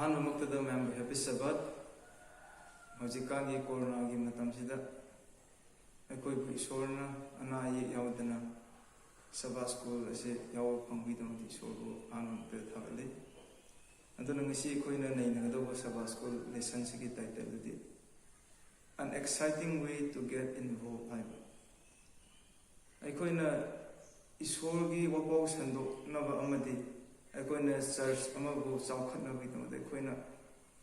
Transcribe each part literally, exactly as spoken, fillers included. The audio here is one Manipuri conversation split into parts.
ꯑꯍꯥꯟꯕꯃꯛꯇꯗ ꯃꯌꯥꯝꯕꯨ Happy Sabbath꯫ ꯍꯧꯖꯤꯛꯀꯥꯟꯒꯤ ꯀꯣꯔꯣꯅꯥꯒꯤ ꯃꯇꯝꯁꯤꯗ ꯑꯩꯈꯣꯏꯕꯨ ꯏꯁꯣꯔꯅ ꯑꯅꯥ ꯑꯌꯦꯛ ꯌꯥꯎꯗꯅ Sabbath School ꯑꯁꯤ ꯌꯥꯎꯕ ꯐꯪꯕꯒꯤꯗꯃꯛꯇ ꯏꯁꯣꯔꯕꯨ ꯑꯍꯥꯟꯕꯃꯛꯇꯗ ꯊꯥꯒꯠꯂꯤ꯫ ꯑꯗꯨꯅ ꯉꯁꯤ ꯑꯩꯈꯣꯏꯅ ꯅꯩꯅꯒꯗꯧꯕ Sabbath School lessonꯁꯤꯒꯤ title ꯑꯗꯨꯗꯤ An Exciting Way to Get Involved ꯍꯥꯏꯕ꯫ ꯑꯩꯈꯣꯏꯅ ꯏꯁꯣꯔꯒꯤ ꯋꯥꯄꯥꯎ ꯁꯟꯗꯣꯛꯅꯕ ꯑꯃꯗꯤ ꯑꯩꯈꯣꯏꯅ church ꯑꯃꯕꯨ ꯆꯥꯎꯈꯠꯅꯕꯒꯤꯗꯃꯛꯇ ꯑꯩꯈꯣꯏꯅ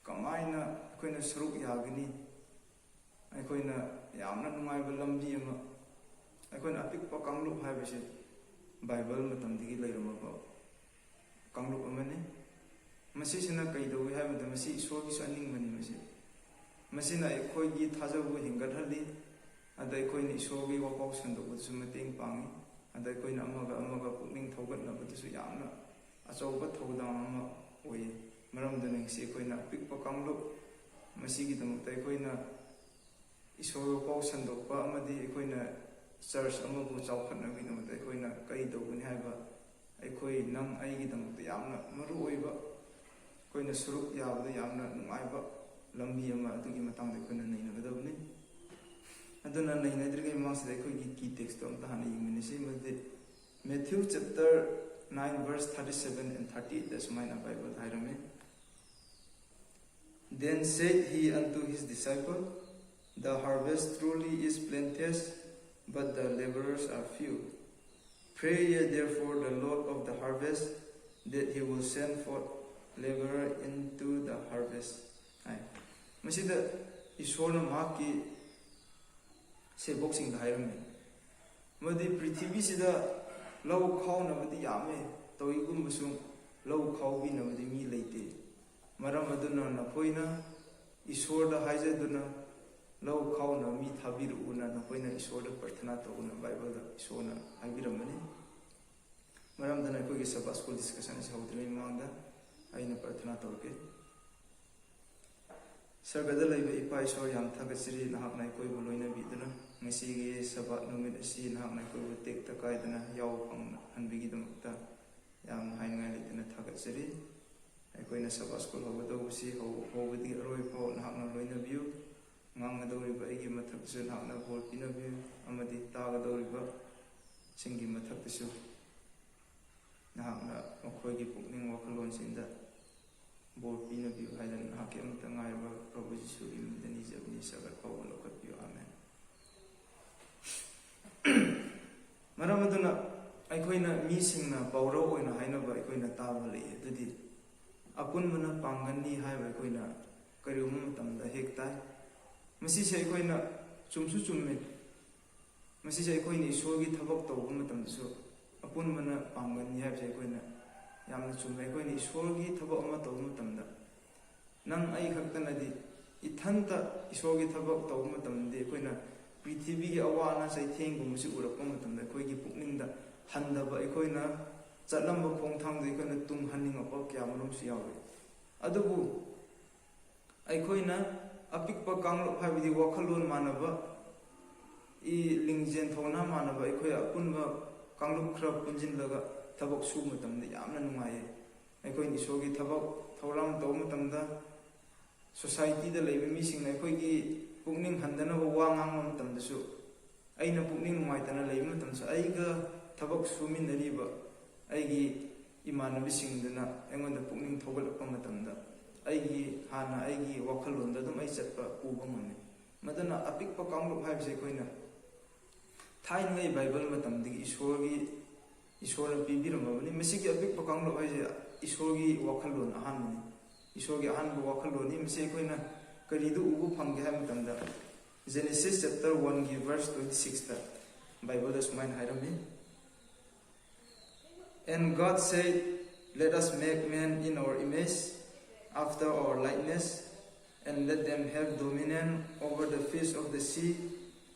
ꯀꯃꯥꯏꯅ ꯑꯩꯈꯣꯏꯅ ꯁꯔꯨꯛ ꯌꯥꯒꯅꯤ? ꯑꯩꯈꯣꯏꯅ ꯌꯥꯝꯅ ꯅꯨꯡꯉꯥꯏꯕ ꯂꯝꯕꯤ ꯑꯃ, ꯑꯩꯈꯣꯏꯅ ꯑꯄꯤꯛꯄ ꯀꯥꯡꯂꯨꯞ ꯍꯥꯏꯕꯁꯦ Bible ꯃꯇꯝꯗꯒꯤ ꯂꯩꯔꯝꯃꯕ ꯀꯥꯡꯂꯨꯞ ꯑꯃꯅꯤ꯫ ꯃꯁꯤꯁꯤꯅ ꯀꯩꯗꯧꯏ ꯍꯥꯏꯕꯗ, ꯃꯁꯤ ꯏꯁꯣꯔꯒꯤꯁꯨ ꯑꯅꯤꯡꯕꯅꯤ꯫ ꯃꯁꯤ, ꯃꯁꯤꯅ ꯑꯩꯈꯣꯏꯒꯤ ꯊꯥꯖꯕꯕꯨ ꯍꯦꯟꯒꯠꯍꯜꯂꯤ, ꯑꯗ ꯑꯩꯈꯣꯏꯅ ꯏꯁꯣꯔꯒꯤ ꯋꯥꯄꯥꯎ ꯁꯟꯗꯣꯛꯄꯗꯁꯨ ꯃꯇꯦꯡ ꯄꯥꯡꯉꯤ, ꯑꯗ ꯑꯩꯈꯣꯏꯅ ꯑꯃꯒ ꯑꯃꯒ ꯄꯨꯛꯅꯤꯡ ꯊꯧꯒꯠꯅꯕꯗꯁꯨ ꯌꯥꯝꯅ ꯑꯆꯧꯕ ꯊꯧꯗꯥꯡ ꯑꯃ ꯑꯣꯏꯌꯦ꯫ ꯃꯔꯝꯗꯨꯅ ꯉꯁꯤ ꯑꯩꯈꯣꯏꯅ ꯑꯄꯤꯛꯄ ꯀꯥꯡꯂꯨꯞ, ꯃꯁꯤꯒꯤꯗꯃꯛꯇ ꯑꯩꯈꯣꯏꯅ ꯏꯁꯣꯔ ꯋꯥꯄꯥꯎ ꯁꯟꯗꯣꯛꯄ ꯑꯃꯗꯤ ꯑꯩꯈꯣꯏꯅ church ꯑꯃꯕꯨ ꯆꯥꯎꯈꯠꯅꯕꯒꯤꯗꯃꯛꯇ ꯑꯩꯈꯣꯏꯅ ꯀꯔꯤ ꯇꯧꯒꯅꯤ ꯍꯥꯏꯕ, ꯑꯩꯈꯣꯏ, ꯅꯪ, ꯑꯩꯒꯤꯗꯃꯛꯇ ꯌꯥꯝꯅ ꯃꯔꯨ ꯑꯣꯏꯕ, ꯑꯩꯈꯣꯏꯅ ꯁꯔꯨꯛ ꯌꯥꯕꯗ ꯌꯥꯝꯅ ꯅꯨꯡꯉꯥꯏꯕ ꯂꯝꯕꯤ ꯑꯃ ꯑꯗꯨꯒꯤ ꯃꯇꯥꯡꯗ ꯑꯩꯈꯣꯏꯅ ꯅꯩꯅꯒꯗꯕꯅꯤ꯫ ꯑꯗꯨꯅ ꯅꯩꯅꯗ꯭ꯔꯤꯉꯩ ꯃꯃꯥꯡꯁꯤꯗ ꯑꯩꯈꯣꯏꯒꯤ key textꯇꯣ ꯑꯝꯇ ꯍꯥꯟꯅ ꯌꯦꯡꯃꯤꯟꯅꯁꯤ꯫ ꯃꯗꯨꯗꯤ Matthew chapter nine verse thirty seven and thirty eightꯇ ꯁꯨꯃꯥꯏꯅ Bibleꯗ ꯍꯥꯏꯔꯝꯃꯤ, Then said he unto his disciples, The harvest truly is plenteous, but the laborers are few. Pray ye therefore the Lord of the harvest, that he will send forth laborer into the harvest. ꯍꯥꯏ꯫ ꯃꯁꯤꯗ ꯏꯁꯣꯔꯅ ꯃꯍꯥꯛꯀꯤ ꯁꯦꯕꯣꯛꯁꯤꯡꯗ ꯍꯥꯏꯔꯝꯃꯤ, ꯃꯗꯨꯗꯤ ꯄ꯭ꯔꯤꯊꯤꯕꯤꯁꯤꯗ ꯂꯧ ꯈꯥꯎꯅꯕꯗꯤ ꯌꯥꯝꯃꯦ, ꯇꯧꯏꯒꯨꯝꯕꯁꯨ ꯂꯧ ꯈꯥꯎꯕꯤꯅꯕꯗꯤ ꯃꯤ ꯂꯩꯇꯦ꯫ ꯃꯔꯝ ꯑꯗꯨꯅ ꯅꯈꯣꯏꯅ ꯏꯁꯣꯔꯗ ꯍꯥꯏꯖꯗꯨꯅ ꯂꯧ ꯈꯥꯎꯅꯕ ꯃꯤ ꯊꯥꯕꯤꯔꯛꯎꯅ ꯅꯈꯣꯏꯅ ꯏꯁꯣꯔꯗ ꯄ꯭ꯔꯊꯅꯥ ꯇꯧꯅ Bibleꯗ ꯏꯁꯣꯔꯅ ꯍꯥꯏꯕꯤꯔꯝꯕꯅꯤ꯫ ꯃꯔꯝꯗꯨꯅ ꯑꯩꯈꯣꯏꯒꯤ Sabbath School discussion ꯑꯁꯤ ꯍꯧꯗ꯭ꯔꯤꯉꯩ ꯃꯃꯥꯡꯗ ꯑꯩꯅ ꯄ꯭ꯔꯊꯅꯥ ꯇꯧꯔꯛꯀꯦ꯫ ꯁꯔꯒꯗ ꯂꯩꯕ ꯏꯄꯥ ꯏꯁꯣꯔ, ꯌꯥꯝ ꯊꯥꯒꯠꯆꯔꯤ, ꯅꯍꯥꯛꯅ ꯑꯩꯈꯣꯏꯕꯨ ꯂꯣꯏꯅꯕꯤꯗꯨꯅ ꯉꯁꯤꯒꯤ Sabbath ꯅꯨꯃꯤꯠ ꯑꯁꯤ ꯅꯍꯥꯛꯅ ꯑꯩꯈꯣꯏꯕꯨ ꯇꯦꯛꯇ ꯀꯥꯏꯗꯅ ꯌꯥꯎꯕ ꯐꯪꯍꯟꯕꯒꯤꯗꯃꯛꯇ ꯌꯥꯝꯅ ꯍꯥꯏꯅꯤꯡꯉꯥꯏ ꯂꯩꯇꯅ ꯊꯥꯒꯠꯆꯔꯤ꯫ ꯑꯩꯈꯣꯏꯅ ꯁꯕꯥ ꯁ꯭ꯀꯨꯜ ꯍꯧꯒꯗꯧꯕꯁꯤ ꯍꯧ-, ꯍꯧꯕꯗꯒꯤ ꯑꯔꯣꯏ ꯐꯥꯎ ꯅꯍꯥꯛꯅ ꯂꯣꯏꯅꯕꯤꯌꯨ꯫ ꯉꯥꯡꯒꯗꯧꯔꯤꯕ ꯑꯩꯒꯤ ꯃꯊꯛꯇꯁꯨ ꯅꯍꯥꯛꯅ ꯕꯣꯔ ꯄꯤꯅꯕꯤꯌꯨ, ꯑꯃꯗꯤ ꯇꯥꯒꯗꯧꯔꯤꯕꯁꯤꯡꯒꯤ ꯃꯊꯛꯇꯁꯨ ꯅꯍꯥꯛꯅ ꯃꯈꯣꯏꯒꯤ ꯄꯨꯛꯅꯤꯡ ꯋꯥꯈꯜꯂꯣꯟꯁꯤꯡꯗ ꯕꯣꯔ ꯄꯤꯅꯕꯤꯌꯨ ꯍꯥꯏꯗꯅ ꯅꯍꯥꯛꯀꯤ ꯑꯃꯠꯇ ꯉꯥꯏꯔꯕ ꯄ꯭ꯔꯚꯨ ꯖꯤꯁꯨꯒꯤ ꯃꯤꯡꯗ ꯅꯤꯖꯕꯅꯤ꯫ ꯁꯥꯒꯠ ꯐꯥꯎꯕ ꯂꯧꯈꯠꯄꯤꯌꯨ꯫ ꯑꯥꯃꯦꯟ꯫ ꯃꯔꯝ ꯑꯗꯨꯅ ꯑꯩꯈꯣꯏꯅ ꯃꯤꯁꯤꯡꯅ ꯄꯥꯎꯔꯧ ꯑꯣꯏꯅ ꯍꯥꯏꯅꯕ ꯑꯩꯈꯣꯏꯅ ꯇꯥꯕ ꯂꯩ꯫ ꯑꯗꯨꯗꯤ "ꯑꯄꯨꯟꯕꯅ ꯄꯥꯡꯒꯟꯅꯤ" ꯍꯥꯏꯕ ꯑꯩꯈꯣꯏꯅ ꯀꯔꯤꯒꯨꯝꯕ ꯃꯇꯝꯗ ꯍꯦꯛ ꯇꯥꯏ꯫ ꯃꯁꯤꯁꯦ ꯑꯩꯈꯣꯏꯅ ꯆꯨꯝꯁꯨ ꯆꯨꯝꯃꯤ꯫ ꯃꯁꯤꯁꯦ ꯑꯩꯈꯣꯏꯅ ꯏꯁꯣꯔꯒꯤ ꯊꯕꯛ ꯇꯧꯕ ꯃꯇꯝꯗꯁꯨ "ꯑꯄꯨꯟꯕꯅ ꯄꯥꯡꯒꯟꯅꯤ" ꯍꯥꯏꯕꯁꯦ ꯑꯩꯈꯣꯏꯅ ꯌꯥꯝꯅ ꯆꯨꯝꯃꯦ꯫ ꯑꯩꯈꯣꯏꯅ ꯏꯁꯣꯔꯒꯤ ꯊꯕꯛ ꯑꯃ ꯇꯧꯕ ꯃꯇꯝꯗ ꯅꯪ ꯑꯩ ꯈꯛꯇꯅꯗꯤ, ꯏꯊꯟꯇ ꯏꯁꯣꯔꯒꯤ ꯊꯕꯛ ꯇꯧꯕ ꯃꯇꯝꯗꯗꯤ ꯑꯩꯈꯣꯏꯅ ꯄ꯭ꯔꯤꯊꯤꯕꯤꯒꯤ ꯑꯋꯥ ꯑꯅꯥ ꯆꯩꯊꯦꯡꯒꯨꯝꯕꯁꯤ ꯎꯔꯛꯄ ꯃꯇꯝꯗ ꯑꯩꯈꯣꯏꯒꯤ ꯄꯨꯛꯅꯤꯡꯗ ꯍꯟꯊꯕ, ꯑꯩꯈꯣꯏꯅ ꯆꯠꯂꯝꯕ ꯈꯣꯡꯊꯥꯡꯗ ꯑꯩꯈꯣꯏꯅ ꯇꯨꯡ ꯍꯟꯅꯤꯡꯉꯛꯄ ꯀꯌꯥ ꯃꯔꯨꯝꯁꯨ ꯌꯥꯎꯏ꯫ ꯑꯗꯨꯕꯨ ꯑꯩꯈꯣꯏꯅ ꯑꯄꯤꯛꯄ ꯀꯥꯡꯂꯨꯞ, ꯍꯥꯏꯕꯗꯤ ꯋꯥꯈꯜꯂꯣꯟ ꯃꯥꯟꯅꯕ, ꯏ ꯂꯤꯡꯖꯦꯜ ꯊꯧꯅꯥ ꯃꯥꯟꯅꯕ ꯑꯩꯈꯣꯏ ꯑꯄꯨꯟꯕ ꯀꯥꯡꯂꯨꯞ ꯈꯔ ꯄꯨꯟꯁꯤꯜꯂꯒ ꯊꯕꯛ ꯁꯨꯕ ꯃꯇꯝꯗ ꯌꯥꯝꯅ ꯅꯨꯡꯉꯥꯏꯌꯦ꯫ ꯑꯩꯈꯣꯏꯅ ꯏꯁꯣꯔꯒꯤ ꯊꯕꯛ ꯊꯧꯔꯥꯡ ꯇꯧꯕ ꯃꯇꯝꯗ ꯁꯣꯁꯥꯏꯇꯤꯗ ꯂꯩꯕ ꯃꯤꯁꯤꯡꯅ ꯑꯩꯈꯣꯏꯒꯤ ꯄꯨꯛꯅꯤꯡ ꯍꯟꯗꯅꯕ ꯋꯥ ꯉꯥꯡꯕ ꯃꯇꯝꯗꯁꯨ, ꯑꯩꯅ ꯄꯨꯛꯅꯤꯡ ꯅꯨꯡꯉꯥꯏꯇꯅ ꯂꯩꯕ ꯃꯇꯝꯗꯁꯨ, ꯑꯩꯒ ꯊꯕꯛ ꯁꯨꯃꯤꯟꯅꯔꯤꯕ ꯑꯩꯒꯤ ꯏꯃꯥꯟꯅꯕꯁꯤꯡꯗꯨꯅ ꯑꯩꯉꯣꯟꯗ ꯄꯨꯛꯅꯤꯡ ꯊꯧꯒꯠꯂꯛꯄ ꯃꯇꯝꯗ ꯑꯩꯒꯤ, ꯍꯥꯟꯅ ꯑꯩꯒꯤ ꯋꯥꯈꯜꯂꯣꯟꯗ ꯑꯗꯨꯝ ꯑꯩ ꯆꯠꯄ ꯎꯕ ꯉꯝꯃꯤ꯫ ꯃꯗꯨꯅ ꯑꯄꯤꯛꯄ ꯀꯥꯡꯂꯨꯞ ꯍꯥꯏꯕꯁꯦ ꯑꯩꯈꯣꯏꯅ ꯊꯥꯏꯅꯉꯩ ꯕꯥꯏꯕꯜ ꯃꯇꯝꯗꯒꯤ ꯏꯁꯣꯔꯒꯤ, ꯏꯁꯣꯔꯅ ꯄꯤꯕꯤꯔꯝꯃꯕꯅꯤ꯫ ꯃꯁꯤꯒꯤ ꯑꯄꯤꯛꯄ ꯀꯥꯡꯂꯨꯞ ꯍꯥꯏꯁꯦ ꯏꯁꯣꯔꯒꯤ ꯋꯥꯈꯜꯂꯣꯟ ꯑꯍꯥꯟꯕꯅꯤ꯫ ꯏꯁꯣꯔꯒꯤ ꯑꯍꯥꯟꯕ ꯋꯥꯈꯜꯂꯣꯟꯅꯤ꯫ ꯃꯁꯤ ꯑꯩꯈꯣꯏꯅ ꯀꯔꯤꯗ ꯎꯕ ꯐꯪꯒꯦ ꯍꯥꯏꯕ ꯃꯇꯝꯗ, Genesis chapter one ꯒꯤ verse twenty six ꯇ ꯕꯥꯏꯕꯜꯗ ꯁꯨꯃꯥꯏꯅ ꯍꯥꯏꯔꯝꯃꯤ, "And God said, 'Let us make man in our image, after our likeness, and let them have dominion over the fish of the sea,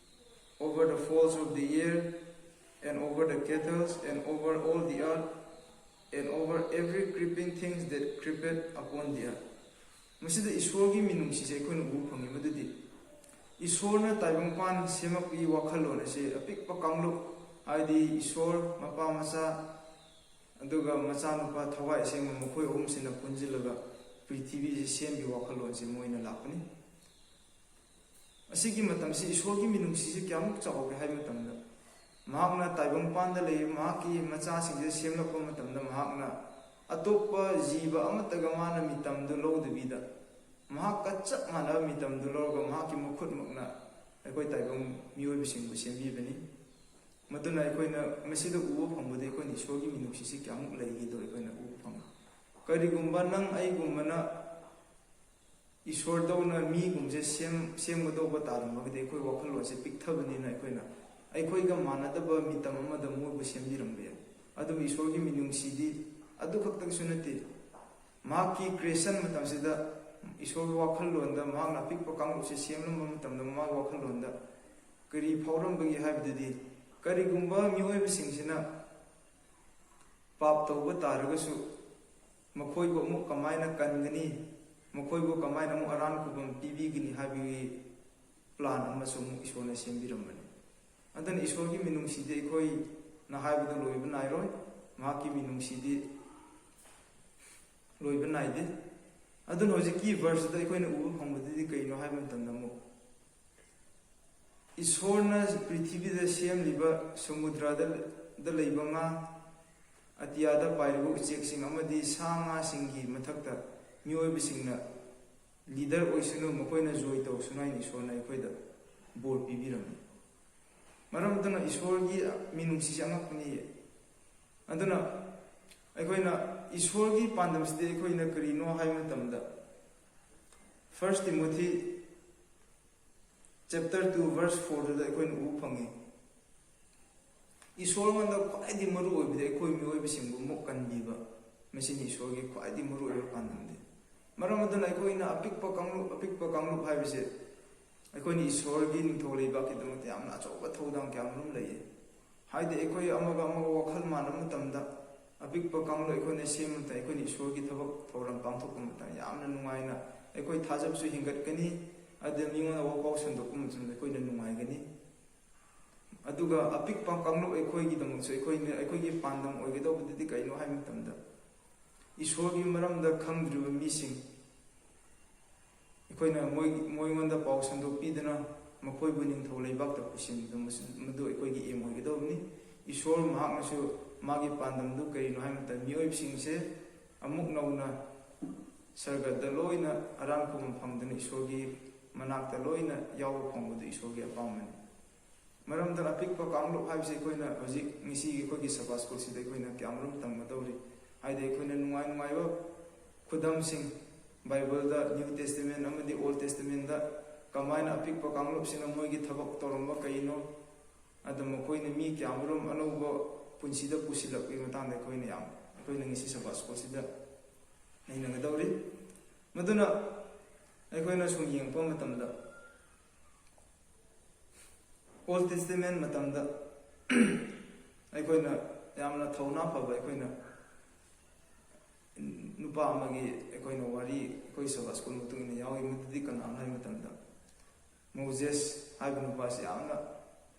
over the fowls of the air, and over the cattle, and over all the earth, and over every creeping thing that creepeth upon the earth.'" ꯃꯁꯤꯗ ꯏꯁꯣꯔꯒꯤ ꯃꯤꯅꯨꯡꯁꯤꯁꯦ ꯑꯩꯈꯣꯏꯅ ꯎꯕ ꯐꯪꯉꯤ꯫ ꯃꯗꯨꯗꯤ ꯏꯁꯣꯔꯅ ꯇꯥꯏꯕꯪꯄꯥꯟ ꯁꯦꯝꯃꯛꯄꯒꯤ ꯋꯥꯈꯜꯂꯣꯟ ꯑꯁꯤ ꯑꯄꯤꯛꯄ ꯀꯥꯡꯂꯨꯞ, ꯍꯥꯏꯗꯤ ꯏꯁꯣꯔ, ꯃꯄꯥ, ꯃꯆꯥ, ꯑꯗꯨꯒ ꯃꯆꯥꯅꯨꯄꯥ ꯊꯋꯥꯏ ꯑꯁꯦꯡꯕ, ꯃꯈꯣꯏ ꯑꯍꯨꯝꯁꯤꯅ ꯄꯨꯟꯁꯤꯜꯂꯒ ꯄ꯭ꯔꯤꯊꯤꯕꯤꯁꯤ ꯁꯦꯝꯕꯒꯤ ꯋꯥꯈꯜꯂꯣꯟꯁꯤ ꯃꯣꯏꯅ ꯂꯥꯛꯄꯅꯤ꯫ ꯑꯁꯤꯒꯤ ꯃꯇꯝꯁꯤ ꯏꯁꯣꯔꯒꯤ ꯃꯤꯅꯨꯡꯁꯤꯁꯤ ꯀꯌꯥꯃꯨꯛ ꯆꯥꯎꯒꯦ ꯍꯥꯏꯕ ꯃꯇꯝꯗ, ꯃꯍꯥꯛꯅ ꯇꯥꯏꯕꯪꯄꯥꯟꯗ ꯂꯩꯔꯤꯕ ꯃꯍꯥꯛꯀꯤ ꯃꯆꯥꯁꯤꯡꯁꯦ ꯁꯦꯝꯂꯛꯄ ꯃꯇꯝꯗ, ꯃꯍꯥꯛꯅ ꯑꯇꯣꯞꯄ ꯖꯤꯕ ꯑꯃꯠꯇꯒ ꯃꯥꯅ ꯃꯤꯇꯝꯗꯨ ꯂꯧꯗꯕꯤꯗ, ꯃꯍꯥꯛꯀ ꯆꯞ ꯃꯥꯟꯅꯕ ꯃꯤꯇꯝꯗꯨ ꯂꯧꯔꯒ ꯃꯍꯥꯛꯀꯤ ꯃꯈꯨꯠꯃꯛꯅ ꯑꯩꯈꯣꯏ ꯇꯥꯏꯕꯪ ꯃꯤꯑꯣꯏꯕꯁꯤꯡꯕꯨ ꯁꯦꯝꯕꯤꯕꯅꯤ꯫ ꯃꯗꯨꯅ ꯑꯩꯈꯣꯏꯅ ꯃꯁꯤꯗ ꯎꯕ ꯐꯪꯕꯗ ꯑꯩꯈꯣꯏꯅ ꯏꯁꯣꯔꯒꯤ ꯃꯤꯅꯨꯡꯁꯤꯁꯤ ꯀꯌꯥꯃꯨꯛ ꯂꯩꯒꯦꯗꯣ ꯑꯩꯈꯣꯏꯅ ꯎꯕ ꯐꯪꯉꯤ꯫ ꯀꯔꯤꯒꯨꯝꯕ ꯅꯪ ꯑꯩꯒꯨꯝꯕꯅ ꯏꯁꯣꯔꯗꯧꯅ ꯃꯤꯒꯨꯝꯕꯁꯦ ꯁꯦꯝ-, ꯁꯦꯝꯒꯗꯧꯕ ꯇꯥꯔꯝꯃꯒꯗꯤ, ꯑꯩꯈꯣꯏ ꯋꯥꯈꯜꯂꯣꯟꯁꯦ ꯄꯤꯛꯊꯕꯅꯤꯅ ꯑꯩꯈꯣꯏꯅ ꯑꯩꯈꯣꯏꯒ ꯃꯥꯟꯅꯗꯕ ꯃꯤꯇꯝ ꯑꯃꯗ ꯃꯣꯏꯕꯨ ꯁꯦꯝꯕꯤꯔꯝꯕ ꯌꯥꯏ꯫ ꯑꯗꯨꯕꯨ ꯏꯁꯣꯔꯒꯤ ꯃꯤꯅꯨꯡꯁꯤꯗꯤ ꯑꯗꯨ ꯈꯛꯇꯪꯁꯨ ꯅꯠꯇꯦ꯫ ꯃꯍꯥꯛꯀꯤ creation ꯃꯇꯝꯁꯤꯗ ꯏꯁꯣꯔꯒꯤ ꯋꯥꯈꯜꯂꯣꯟꯗ ꯃꯍꯥꯛꯅ ꯑꯄꯤꯛꯄ ꯀꯥꯡꯂꯨꯞꯁꯦ ꯁꯦꯝꯂꯝꯕ ꯃꯇꯝꯗ ꯃꯥꯒꯤ ꯋꯥꯈꯜꯂꯣꯟꯗ ꯀꯔꯤ ꯐꯥꯎꯔꯝꯕꯒꯦ ꯍꯥꯏꯕꯗꯨꯗꯤ, ꯀꯔꯤꯒꯨꯝꯕ ꯃꯤꯑꯣꯏꯕꯁꯤꯡꯁꯤꯅ ꯄꯥꯞ ꯇꯧꯕ ꯇꯥꯔꯒꯁꯨ ꯃꯈꯣꯏꯕꯨ ꯑꯃꯨꯛ ꯀꯃꯥꯏꯅ ꯀꯟꯒꯅꯤ, ꯃꯈꯣꯏꯕꯨ ꯀꯃꯥꯏꯅ ꯑꯃꯨꯛ ꯑꯔꯥꯟ ꯈꯨꯕꯝ ꯄꯤꯕꯤꯒꯅꯤ ꯍꯥꯏꯕꯒꯤ plan ꯑꯃꯁꯨ ꯑꯃꯨꯛ ꯏꯁꯣꯔꯅ ꯁꯦꯝꯕꯤꯔꯝꯕꯅꯤ꯫ ꯑꯗꯨꯅ ꯏꯁꯣꯔꯒꯤ ꯃꯤꯅꯨꯡꯁꯤꯗꯤ ꯑꯩꯈꯣꯏꯅ ꯍꯥꯏꯕꯗ ꯂꯣꯏꯕ ꯅꯥꯏꯔꯣꯏ, ꯃꯍꯥꯛꯀꯤ ꯃꯤꯅꯨꯡꯁꯤꯗꯤ ꯂꯣꯏꯕ ꯅꯥꯏꯗꯦ꯫ ꯑꯗꯨꯅ ꯍꯧꯖꯤꯛꯀꯤ verseꯇ ꯑꯩꯈꯣꯏꯅ ꯎꯕ ꯐꯪꯕꯗꯨꯗꯤ ꯀꯩꯅꯣ ꯍꯥꯏꯕ ꯃꯇꯝꯗ, ꯑꯃꯨꯛ ꯏꯁꯣꯔꯅ ꯄ꯭ꯔꯤꯊꯤꯕꯤꯗ ꯁꯦꯝꯂꯤꯕ ꯁꯃꯨꯗ꯭ꯔꯗ, ꯗ ꯂꯩꯕ ꯉꯥ, ꯑꯇꯤꯌꯥꯗ ꯄꯥꯏꯔꯤꯕ ꯎꯆꯦꯛꯁꯤꯡ ꯑꯃꯗꯤ ꯁꯥ ꯉꯥꯁꯤꯡꯒꯤ ꯃꯊꯛꯇ ꯃꯤꯑꯣꯏꯕꯁꯤꯡꯅ leader ꯑꯣꯏꯁꯅꯨ, ꯃꯈꯣꯏꯅ ꯖꯣꯏ ꯇꯧꯁꯅꯨ ꯍꯥꯏꯅ ꯏꯁꯣꯔꯅ ꯑꯩꯈꯣꯏꯗ ꯕꯣꯔ ꯄꯤꯕꯤꯔꯝꯃꯤ꯫ ꯃꯔꯝ ꯑꯗꯨꯅ ꯏꯁꯣꯔꯒꯤ ꯃꯤꯅꯨꯡꯁꯤꯁꯦ ꯑꯉꯛꯄꯅꯤ꯫ ꯑꯗꯨꯅ ꯑꯩꯈꯣꯏꯅ ꯏꯁꯣꯔꯒꯤ ꯄꯥꯟꯗꯝꯁꯤꯗꯤ ꯑꯩꯈꯣꯏꯅ ꯀꯔꯤꯅꯣ ꯍꯥꯏꯕ ꯃꯇꯝꯗ, First Timothy chapter two verse fourꯗꯨꯗ ꯑꯩꯈꯣꯏꯅ ꯎꯕ ꯐꯪꯉꯤ꯫ ꯏꯁꯣꯔꯉꯣꯟꯗ ꯈ꯭ꯋꯥꯏꯗꯒꯤ ꯃꯔꯨ ꯑꯣꯏꯕꯗꯤ ꯑꯩꯈꯣꯏ ꯃꯤꯑꯣꯏꯕꯁꯤꯡꯕꯨ ꯑꯃꯨꯛ ꯀꯟꯕꯤꯕ, ꯃꯁꯤꯅꯤ ꯏꯁꯣꯔꯒꯤ ꯈ꯭ꯋꯥꯏꯗꯒꯤ ꯃꯔꯨ ꯑꯣꯏꯕ ꯄꯥꯟꯗꯝꯗꯤ꯫ ꯃꯔꯝ ꯑꯗꯨꯅ ꯑꯩꯈꯣꯏꯅ ꯑꯄꯤꯛꯄ ꯀꯥꯡꯂꯨꯞ, ꯑꯄꯤꯛꯄ ꯀꯥꯡꯂꯨꯞ ꯍꯥꯏꯕꯁꯦ ꯑꯩꯈꯣꯏꯅ ꯏꯁꯣꯔꯒꯤ ꯅꯤꯡꯊꯧ ꯂꯩꯕꯥꯛꯀꯤꯗꯃꯛꯇ ꯌꯥꯝꯅ ꯑꯆꯧꯕ ꯊꯧꯗꯥꯡ ꯀꯌꯥ ꯑꯃꯔꯣꯝ ꯂꯩꯌꯦ꯫ ꯍꯥꯏꯗꯤ ꯑꯩꯈꯣꯏ ꯑꯃꯒ ꯑꯃꯒ ꯋꯥꯈꯜ ꯃꯥꯟꯅꯕ ꯃꯇꯝꯗ, ꯑꯄꯤꯛꯄ ꯀꯥꯡꯂꯨꯞ ꯑꯩꯈꯣꯏꯅ ꯁꯦꯝꯕ ꯃꯇꯝꯗ, ꯑꯩꯈꯣꯏꯅ ꯏꯁꯣꯔꯒꯤ ꯊꯕꯛ ꯊꯧꯔꯝ ꯄꯥꯡꯊꯣꯛꯄ ꯃꯇꯝꯗ ꯌꯥꯝꯅ ꯅꯨꯡꯉꯥꯏꯅ, ꯑꯩꯈꯣꯏ ꯊꯥꯖꯕꯁꯨ ꯍꯦꯟꯒꯠꯀꯅꯤ, ꯑꯗꯨꯒ ꯃꯤꯉꯣꯟꯗ ꯋꯥꯄꯥꯎ ꯁꯟꯗꯣꯛꯄ ꯃꯇꯝꯗ ꯑꯩꯈꯣꯏꯅ ꯅꯨꯡꯉꯥꯏꯒꯅꯤ꯫ ꯑꯗꯨꯒ ꯑꯄꯤꯛꯄ ꯀꯥꯡꯂꯨꯞ ꯑꯩꯈꯣꯏꯒꯤꯗꯃꯛꯁꯨ ꯑꯩꯈꯣꯏꯅ, ꯑꯩꯈꯣꯏꯒꯤ ꯄꯥꯟꯗꯝ ꯑꯣꯏꯒꯗꯧꯕꯗꯨꯗꯤ ꯀꯩꯅꯣ ꯍꯥꯏꯕ ꯃꯇꯝꯗ, ꯏꯁꯣꯔꯒꯤ ꯃꯔꯝꯗ ꯈꯪꯗ꯭ꯔꯤꯕ ꯃꯤꯁꯤꯡ, ꯑꯩꯈꯣꯏꯅ ꯃꯣꯏ, ꯃꯣꯏꯉꯣꯟꯗ ꯄꯥꯎ ꯁꯟꯗꯣꯛꯄꯤꯗꯨꯅ ꯃꯈꯣꯏꯕꯨ ꯅꯤꯡꯊꯧ ꯂꯩꯕꯥꯛꯇ ꯄꯨꯁꯤꯟꯕꯗꯨ, ꯃꯁꯤ, ꯃꯗꯨ ꯑꯩꯈꯣꯏꯒꯤ ꯑꯦꯝ ꯑꯣꯏꯒꯗꯧꯕꯅꯤ꯫ ꯏꯁꯣꯔ ꯃꯍꯥꯛꯅꯁꯨ ꯃꯥꯒꯤ ꯄꯥꯟꯗꯝꯗꯨ ꯀꯔꯤꯅꯣ ꯍꯥꯏꯕ ꯃꯇꯝꯗ, ꯃꯤꯑꯣꯏꯁꯤꯡꯁꯦ ꯑꯃꯨꯛ ꯅꯧꯅ ꯁꯔꯒꯗ ꯂꯣꯏꯅ ꯑꯔꯥꯟ ꯈꯨꯕꯝ ꯐꯪꯗꯨꯅ ꯏꯁꯣꯔꯒꯤ ꯃꯅꯥꯛꯇ ꯂꯣꯏꯅ ꯌꯥꯎꯕ ꯐꯪꯕꯗꯨ ꯏꯁꯣꯔꯒꯤ ꯑꯄꯥꯝꯕꯅꯤ꯫ ꯃꯔꯝꯗ ꯑꯄꯤꯛꯄ ꯀꯥꯡꯂꯨꯞ ꯍꯥꯏꯕꯁꯤ ꯑꯩꯈꯣꯏꯅ ꯍꯧꯖꯤꯛ ꯉꯁꯤꯒꯤ ꯑꯩꯈꯣꯏꯒꯤ ꯁꯕꯥ ꯁ꯭ꯀꯨꯜꯁꯤꯗ ꯑꯩꯈꯣꯏꯅ ꯀꯌꯥꯃꯔꯨꯝ ꯇꯝꯒꯗꯧꯔꯤ꯫ ꯍꯥꯏꯗꯤ ꯑꯩꯈꯣꯏꯅ ꯅꯨꯡꯉꯥꯏ ꯅꯨꯡꯉꯥꯏꯕ ꯈꯨꯗꯝꯁꯤꯡ, ꯕꯥꯏꯕꯜꯗ, ꯅ꯭ꯌꯨ ꯇꯦꯁꯇꯃꯦꯟ ꯑꯃꯗꯤ ꯑꯣꯜ ꯇꯦꯁꯇꯃꯦꯟꯗ ꯀꯃꯥꯏꯅ ꯑꯄꯤꯛꯄ ꯀꯥꯡꯂꯨꯞꯁꯤꯅ ꯃꯣꯏꯒꯤ ꯊꯕꯛ ꯇꯧꯔꯝꯕ ꯀꯩꯅꯣ, ꯑꯗ ꯃꯈꯣꯏꯅ ꯃꯤ ꯀꯌꯥꯃꯔꯨꯝ ꯑꯅꯧꯕ ꯄꯨꯟꯁꯤꯗ ꯄꯨꯁꯤꯜꯂꯛꯄꯒꯤ ꯃꯇꯥꯡꯗ ꯑꯩꯈꯣꯏꯅ ꯌꯥꯝ, ꯑꯩꯈꯣꯏꯅ ꯉꯁꯤ ꯁꯕꯥ ꯁ꯭ꯀꯨꯜꯁꯤꯗ ꯅꯩꯅꯒꯗꯧꯔꯤ꯫ ꯃꯗꯨꯅ ꯑꯩꯈꯣꯏꯅ ꯁꯨꯝ ꯌꯦꯡꯉꯛꯄ ꯃꯇꯝꯗ, ꯑꯣꯜ ꯇꯦꯁꯇꯃꯦꯟ ꯃꯇꯝꯗ ꯑꯩꯈꯣꯏꯅ ꯌꯥꯝꯅ ꯊꯧꯅꯥ ꯐꯕ, ꯑꯩꯈꯣꯏꯅ ꯅꯨꯄꯥ ꯑꯃꯒꯤ ꯑꯩꯈꯣꯏꯅ ꯋꯥꯔꯤ ꯑꯩꯈꯣꯏ ꯁꯕꯥ ꯁ꯭ꯀꯨꯜ ꯃꯇꯨꯡ ꯏꯟꯅ ꯌꯥꯎꯏ꯫ ꯃꯗꯨꯗꯤ ꯀꯅꯥꯅꯣ ꯍꯥꯏꯕ ꯃꯇꯝꯗ, ꯃꯣꯖꯦꯁ ꯍꯥꯏꯕ ꯅꯨꯄꯥꯁꯤ ꯌꯥꯝꯅ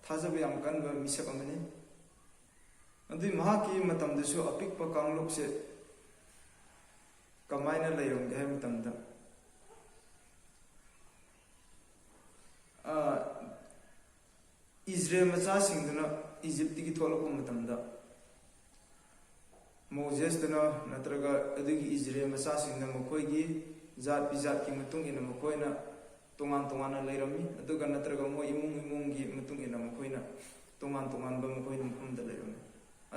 ꯊꯥꯖꯕ ꯌꯥꯝ ꯀꯟꯕ ꯃꯤꯁꯛ ꯑꯃꯅꯤ꯫ ꯑꯗꯨꯏ ꯃꯍꯥꯛꯀꯤ ꯃꯇꯝꯗꯁꯨ ꯑꯄꯤꯛꯄ ꯀꯥꯡꯂꯨꯞꯁꯦ ꯀꯃꯥꯏꯅ ꯂꯩꯔꯝꯒꯦ ꯍꯥꯏꯕ ꯃꯇꯝꯗ, ꯑ, ꯏꯖꯔꯦꯜ ꯃꯆꯥꯁꯤꯡꯗꯨꯅ ꯏꯖꯤꯞꯇꯒꯤ ꯊꯣꯛꯂꯛꯄ ꯃꯇꯝꯗ, ꯃꯣꯖꯦꯁꯇꯨꯅ ꯅꯠꯇ꯭ꯔꯒ ꯑꯗꯨꯒꯤ ꯏꯖꯔꯦꯜ ꯃꯆꯥꯁꯤꯡꯅ ꯃꯈꯣꯏꯒꯤ ꯖꯥꯠ ꯕꯤꯖꯥꯠꯀꯤ ꯃꯇꯨꯡ ꯏꯟꯅ ꯃꯈꯣꯏꯅ ꯇꯣꯉꯥꯟ ꯇꯣꯉꯥꯟꯅ ꯂꯩꯔꯝꯃꯤ, ꯑꯗꯨꯒ ꯅꯠꯇ꯭ꯔꯒ ꯃꯣꯏ ꯏꯃꯨꯡ ꯏꯃꯨꯡꯒꯤ ꯃꯇꯨꯡ ꯏꯟꯅ ꯃꯈꯣꯏꯅ ꯇꯣꯉꯥꯟ ꯇꯣꯉꯥꯟꯕ ꯃꯈꯣꯏ ꯃꯐꯝꯗ ꯂꯩꯔꯝꯃꯤ꯫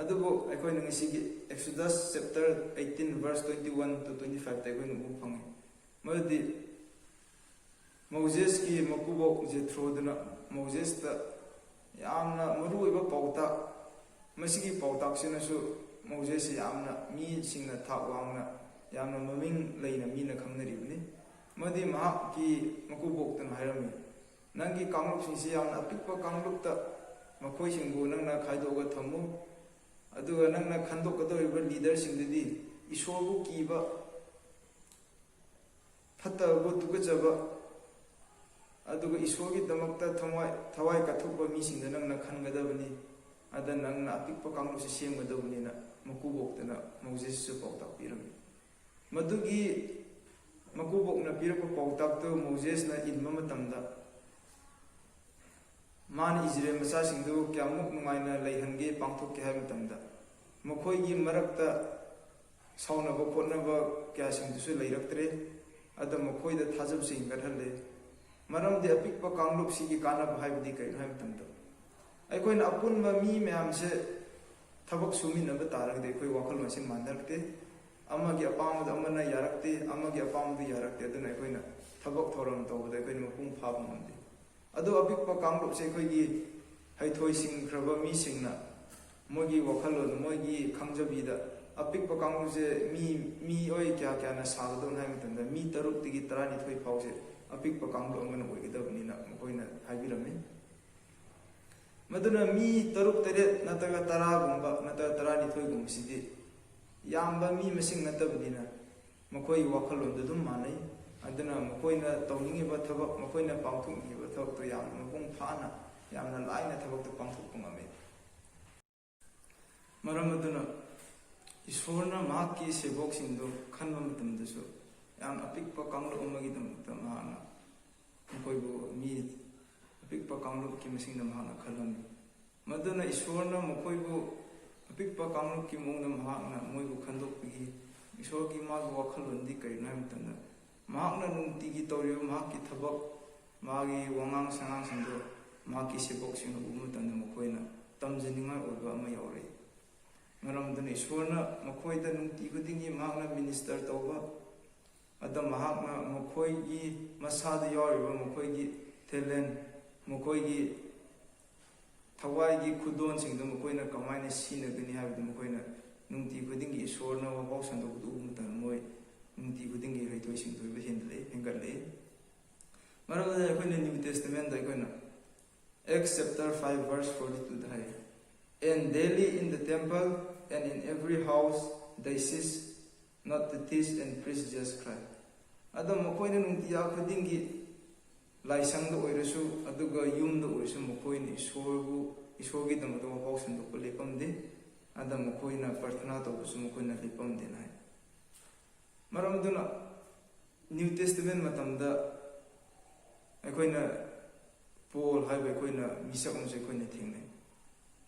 ꯑꯗꯨꯕꯨ ꯑꯩꯈꯣꯏꯅ ꯉꯁꯤꯒꯤ Exodus chapter eighteen verse twenty one to twenty five ꯇ ꯑꯩꯈꯣꯏꯅ ꯎꯕ ꯐꯪꯉꯤ꯫ ꯃꯗꯨꯗꯤ ꯃꯣꯖꯦꯁꯀꯤ ꯃꯀꯨꯕꯣꯛ ꯖꯦꯊ꯭ꯔꯣꯗꯨꯅ ꯃꯣꯖꯦꯁꯇ ꯌꯥꯝꯅ ꯃꯔꯨꯑꯣꯏꯕ ꯄꯥꯎꯇꯥꯛ, ꯃꯁꯤꯒꯤ ꯄꯥꯎꯇꯥꯛꯁꯤꯅꯁꯨ ꯃꯣꯖꯦꯁꯁꯤ ꯌꯥꯝꯅ ꯃꯤꯁꯤꯡꯅ ꯊꯥꯛ ꯋꯥꯡꯅ, ꯌꯥꯝꯅ ꯃꯃꯤꯡ ꯂꯩꯅ ꯃꯤꯅ ꯈꯪꯅꯔꯤꯕꯅꯤ꯫ ꯃꯗꯨꯗꯤ ꯃꯍꯥꯛꯀꯤ ꯃꯀꯨꯕꯣꯛꯇꯨꯅ ꯍꯥꯏꯔꯝꯃꯤ, "ꯅꯪꯒꯤ ꯀꯥꯡꯂꯨꯞꯁꯤꯡꯁꯤ ꯌꯥꯝꯅ ꯑꯄꯤꯛꯄ ꯀꯥꯡꯂꯨꯞꯇ ꯃꯈꯣꯏꯁꯤꯡꯕꯨ ꯅꯪꯅ ꯈꯥꯏꯗꯣꯛꯑꯒ ꯊꯝꯃꯨ, ꯑꯗꯨꯒ ꯅꯪꯅ ꯈꯟꯗꯣꯛꯀꯗꯧꯔꯤꯕ ꯂꯤꯗꯔꯁꯤꯡꯗꯨꯗꯤ ꯏꯁꯣꯔꯕꯨ ꯀꯤꯕ, ꯐꯠꯇꯕꯕꯨ ꯇꯨꯀꯠꯆꯕ, ꯑꯗꯨꯒ ꯏꯁꯣꯔꯒꯤꯗꯃꯛꯇ ꯊꯋꯥꯏ ꯊꯋꯥꯏ ꯀꯠꯊꯣꯛꯄ ꯃꯤꯁꯤꯡꯗ ꯅꯪꯅ ꯈꯟꯒꯗꯕꯅꯤ, ꯑꯗ ꯅꯪꯅ ꯑꯄꯤꯛꯄ ꯀꯥꯡꯂꯨꯞꯁꯤ ꯁꯦꯝꯒꯗꯕꯅꯤꯅ ꯃꯀꯨꯕꯣꯛꯇꯅ ꯃꯣꯖꯦꯁꯁꯨ ꯄꯥꯎꯇꯥꯛ ꯄꯤꯔꯝꯃꯤ꯫ ꯃꯗꯨꯒꯤ ꯃꯀꯨꯕꯣꯛꯅ ꯄꯤꯔꯛꯄ ꯄꯥꯎꯇꯥꯛꯇꯨ ꯃꯣꯖꯦꯁꯅ ꯏꯟꯕ ꯃꯇꯝꯗ, ꯃꯥꯅ ꯏꯖꯔꯦꯜ ꯃꯆꯥꯁꯤꯡꯗꯨ ꯀꯌꯥꯃꯨꯛ ꯅꯨꯡꯉꯥꯏꯅ ꯂꯩꯍꯟꯒꯦ, ꯄꯥꯡꯊꯣꯛꯀꯦ ꯍꯥꯏꯕ ꯃꯇꯝꯗ, ꯃꯈꯣꯏꯒꯤ ꯃꯔꯛꯇ ꯁꯥꯎꯅꯕ ꯈꯣꯠꯅꯕ ꯀꯌꯥꯁꯤꯡꯗꯨꯁꯨ ꯂꯩꯔꯛꯇ꯭ꯔꯦ꯫ ꯑꯗ ꯃꯈꯣꯏꯗ ꯊꯥꯖꯕꯁꯤ ꯍꯦꯟꯒꯠꯍꯜꯂꯦ꯫ ꯃꯔꯝꯗꯤ ꯑꯄꯤꯛꯄ ꯀꯥꯡꯂꯨꯞꯁꯤꯒꯤ ꯀꯥꯟꯅꯕ ꯍꯥꯏꯕꯗꯤ ꯀꯔꯤꯅꯣ ꯍꯥꯏꯕ ꯃꯇꯝꯗ, ꯑꯩꯈꯣꯏꯅ ꯑꯄꯨꯟꯕ ꯃꯤ ꯃꯌꯥꯝꯁꯦ ꯊꯕꯛ ꯁꯨꯃꯤꯟꯅꯕ ꯇꯥꯔꯒꯗꯤ ꯑꯩꯈꯣꯏ ꯋꯥꯈꯜꯂꯣꯟꯁꯤ ꯃꯥꯟꯅꯔꯛꯇꯦ꯫ ꯑꯃꯒꯤ ꯑꯄꯥꯝꯕꯗ ꯑꯃꯅ ꯌꯥꯔꯛꯇꯦ, ꯑꯃꯒꯤ ꯑꯄꯥꯝꯕꯗ ꯌꯥꯔꯛꯇꯦ꯫ ꯑꯗꯨꯅ ꯑꯩꯈꯣꯏꯅ ꯊꯕꯛ ꯊꯧꯔꯝ ꯇꯧꯕꯗ ꯑꯩꯈꯣꯏꯅ ꯃꯄꯨꯡ ꯐꯥꯕ ꯉꯝꯗꯦ꯫ ꯑꯗꯣ ꯑꯄꯤꯛꯄ ꯀꯥꯡꯂꯨꯞꯁꯦ ꯑꯩꯈꯣꯏꯒꯤ ꯍꯩꯊꯣꯏ ꯁꯤꯡꯈ꯭ꯔꯕ ꯃꯤꯁꯤꯡꯅ ꯃꯣꯏꯒꯤ ꯋꯥꯈꯜꯂꯣꯟ, ꯃꯣꯏꯒꯤ ꯈꯪꯖꯕꯤꯗ ꯑꯄꯤꯛꯄ ꯀꯥꯡꯂꯨꯞꯁꯦ ꯃꯤ, ꯃꯤꯑꯣꯏ ꯀꯌꯥ ꯀꯌꯥꯅ ꯁꯥꯒꯗꯕꯅꯣ ꯍꯥꯏꯕ ꯃꯇꯝꯗ, ꯃꯤ ꯇꯔꯨꯛꯇꯒꯤ ꯇꯔꯥꯅꯤꯊꯣꯏ ꯐꯥꯎꯁꯦ ꯑꯄꯤꯛꯄ ꯀꯥꯡꯂꯨꯞ ꯑꯃꯅ ꯑꯣꯏꯒꯗꯕꯅꯤꯅ ꯃꯈꯣꯏꯅ ꯍꯥꯏꯕꯤꯔꯝꯃꯤ꯫ ꯃꯗꯨꯅ ꯃꯤ ꯇꯔꯨꯛ, ꯇꯔꯦꯠ ꯅꯠꯇ꯭ꯔꯒ ꯇꯔꯥꯒꯨꯝꯕ ꯅꯠꯇ꯭ꯔꯒ ꯇꯔꯥꯅꯤꯊꯣꯏꯒꯨꯝꯕꯁꯤꯗꯤ ꯌꯥꯝꯕ ꯃꯤ ꯃꯁꯤꯡ ꯅꯠꯇꯕꯅꯤꯅ ꯃꯈꯣꯏꯒꯤ ꯋꯥꯈꯜꯂꯣꯟꯗꯨ ꯑꯗꯨꯝ ꯃꯥꯟꯅꯩ꯫ ꯑꯗꯨꯅ ꯃꯈꯣꯏꯅ ꯇꯧꯅꯤꯡꯉꯤꯕ ꯊꯕꯛ, ꯃꯈꯣꯏꯅ ꯄꯥꯡꯊꯣꯛꯅꯤꯡꯉꯤꯕ ꯊꯕꯛꯇꯨ ꯌꯥꯝꯅ ꯃꯄꯨꯡ ꯐꯥꯅ, ꯌꯥꯝꯅ ꯂꯥꯏꯅ ꯊꯕꯛꯇꯨ ꯄꯥꯡꯊꯣꯛꯄ ꯉꯝꯃꯤ꯫ ꯃꯔꯝ ꯑꯗꯨꯅ ꯏꯁꯣꯔꯅ ꯃꯍꯥꯛꯀꯤ ꯁꯦꯕꯣꯛꯁꯤꯡꯗꯨ ꯈꯟꯕ ꯃꯇꯝꯗꯁꯨ ꯌꯥꯝ ꯑꯄꯤꯛꯄ ꯀꯥꯡꯂꯨꯞ ꯑꯃꯒꯤꯗꯃꯛꯇ ꯃꯍꯥꯛꯅ ꯃꯈꯣꯏꯕꯨ ꯃꯤ ꯑꯄꯤꯛꯄ ꯀꯥꯡꯂꯨꯞꯀꯤ ꯃꯁꯤꯡꯗ ꯃꯍꯥꯛꯅ ꯈꯜꯂꯝꯃꯤ꯫ ꯃꯗꯨꯅ ꯏꯁꯣꯔꯅ ꯃꯈꯣꯏꯕꯨ ꯑꯄꯤꯛꯄ ꯀꯥꯡꯂꯨꯞꯀꯤ ꯃꯑꯣꯡꯗ ꯃꯍꯥꯛꯅ ꯃꯣꯏꯕꯨ ꯈꯟꯗꯣꯛꯄꯒꯤ ꯏꯁꯣꯔꯒꯤ ꯃꯥꯒꯤ ꯋꯥꯈꯜꯂꯣꯟꯗꯤ ꯀꯔꯤꯅꯣ ꯍꯥꯏꯕ ꯃꯇꯝꯗ, ꯃꯍꯥꯛꯅ ꯅꯨꯡꯇꯤꯒꯤ ꯇꯧꯔꯤꯕ ꯃꯍꯥꯛꯀꯤ ꯊꯕꯛ, ꯃꯥꯒꯤ ꯋꯥꯉꯥꯡ ꯁꯉꯥꯡꯁꯤꯡꯗꯨ ꯃꯍꯥꯛꯀꯤ ꯁꯦꯕꯣꯛꯁꯤꯡꯅ ꯎꯕ ꯃꯇꯝꯗ ꯃꯈꯣꯏꯅ ꯇꯝꯖꯅꯤꯡꯉꯥꯏ ꯑꯣꯏꯕ ꯑꯃ ꯌꯥꯎꯔꯛꯏ꯫ ꯃꯔꯝ ꯑꯗꯨꯅ ꯏꯁꯣꯔꯅ ꯃꯈꯣꯏꯗ ꯅꯨꯡꯇꯤ ꯈꯨꯗꯤꯡꯒꯤ ꯃꯍꯥꯛꯅ ꯃꯤꯅꯤꯁꯇꯔ ꯇꯧꯕ, ꯑꯗ ꯃꯍꯥꯛꯅ ꯃꯈꯣꯏꯒꯤ ꯃꯁꯥꯗ ꯌꯥꯎꯔꯤꯕ ꯃꯈꯣꯏꯒꯤ ꯇꯦꯂꯦꯟ, ꯃꯈꯣꯏꯒꯤ ꯊꯋꯥꯏꯒꯤ ꯈꯨꯗꯣꯟꯁꯤꯡꯗꯨ ꯃꯈꯣꯏꯅ ꯀꯃꯥꯏꯅ ꯁꯤꯖꯤꯟꯅꯒꯅꯤ ꯍꯥꯏꯕꯗꯨ ꯃꯈꯣꯏꯅ ꯅꯨꯡꯇꯤ ꯈꯨꯗꯤꯡꯒꯤ ꯏꯁꯣꯔꯅ ꯋꯥꯐꯥꯎ ꯁꯟꯗꯣꯛꯄꯗꯨ ꯎꯕ ꯃꯇꯝꯗ ꯃꯣꯏ ꯅꯨꯡꯇꯤ ꯈꯨꯗꯤꯡꯒꯤ ꯍꯩꯊꯣꯏ ꯁꯤꯡꯊꯣꯏꯕ ꯍꯦꯟꯒꯠꯂꯛꯏ, ꯍꯦꯟꯒꯠꯂꯛꯏ꯫ ꯃꯔꯝ ꯑꯗꯨꯅ ꯑꯩꯈꯣꯏꯅ New Testament ꯑꯩꯈꯣꯏꯅ Acts chapter five verse forty two the high, "And daily in the temple and in every house they cease not to teach and preach Jesus Christ." ꯑꯗꯣ ꯃꯈꯣꯏꯅ ꯅꯨꯡꯇꯤꯖꯥ ꯈꯨꯗꯤꯡꯒꯤ ꯂꯥꯏꯁꯪꯗ ꯑꯣꯏꯔꯁꯨ, ꯑꯗꯨꯒ ꯌꯨꯝꯗ ꯑꯣꯏꯔꯁꯨ, ꯃꯈꯣꯏꯅ ꯏꯁꯣꯔꯕꯨ, ꯏꯁꯣꯔꯒꯤꯗꯃꯛꯇ ꯋꯥꯐꯥꯎ ꯁꯟꯗꯣꯛꯄ ꯂꯦꯞꯄꯝꯗꯦ꯫ ꯑꯗ ꯃꯈꯣꯏꯅ ꯄ꯭ꯔꯊꯅꯥ ꯇꯧꯕꯁꯨ ꯃꯈꯣꯏꯅ ꯂꯦꯞꯄꯝꯗꯦꯅ ꯍꯥꯏ꯫ ꯃꯔꯝ ꯑꯗꯨꯅ New Testament ꯃꯇꯝꯗ ꯑꯩꯈꯣꯏꯅ ꯄꯣꯜ ꯍꯥꯏꯕ ꯑꯩꯈꯣꯏꯅ ꯃꯤꯁꯛ ꯑꯃꯁꯨ ꯑꯩꯈꯣꯏꯅ ꯊꯦꯡꯅꯩ꯫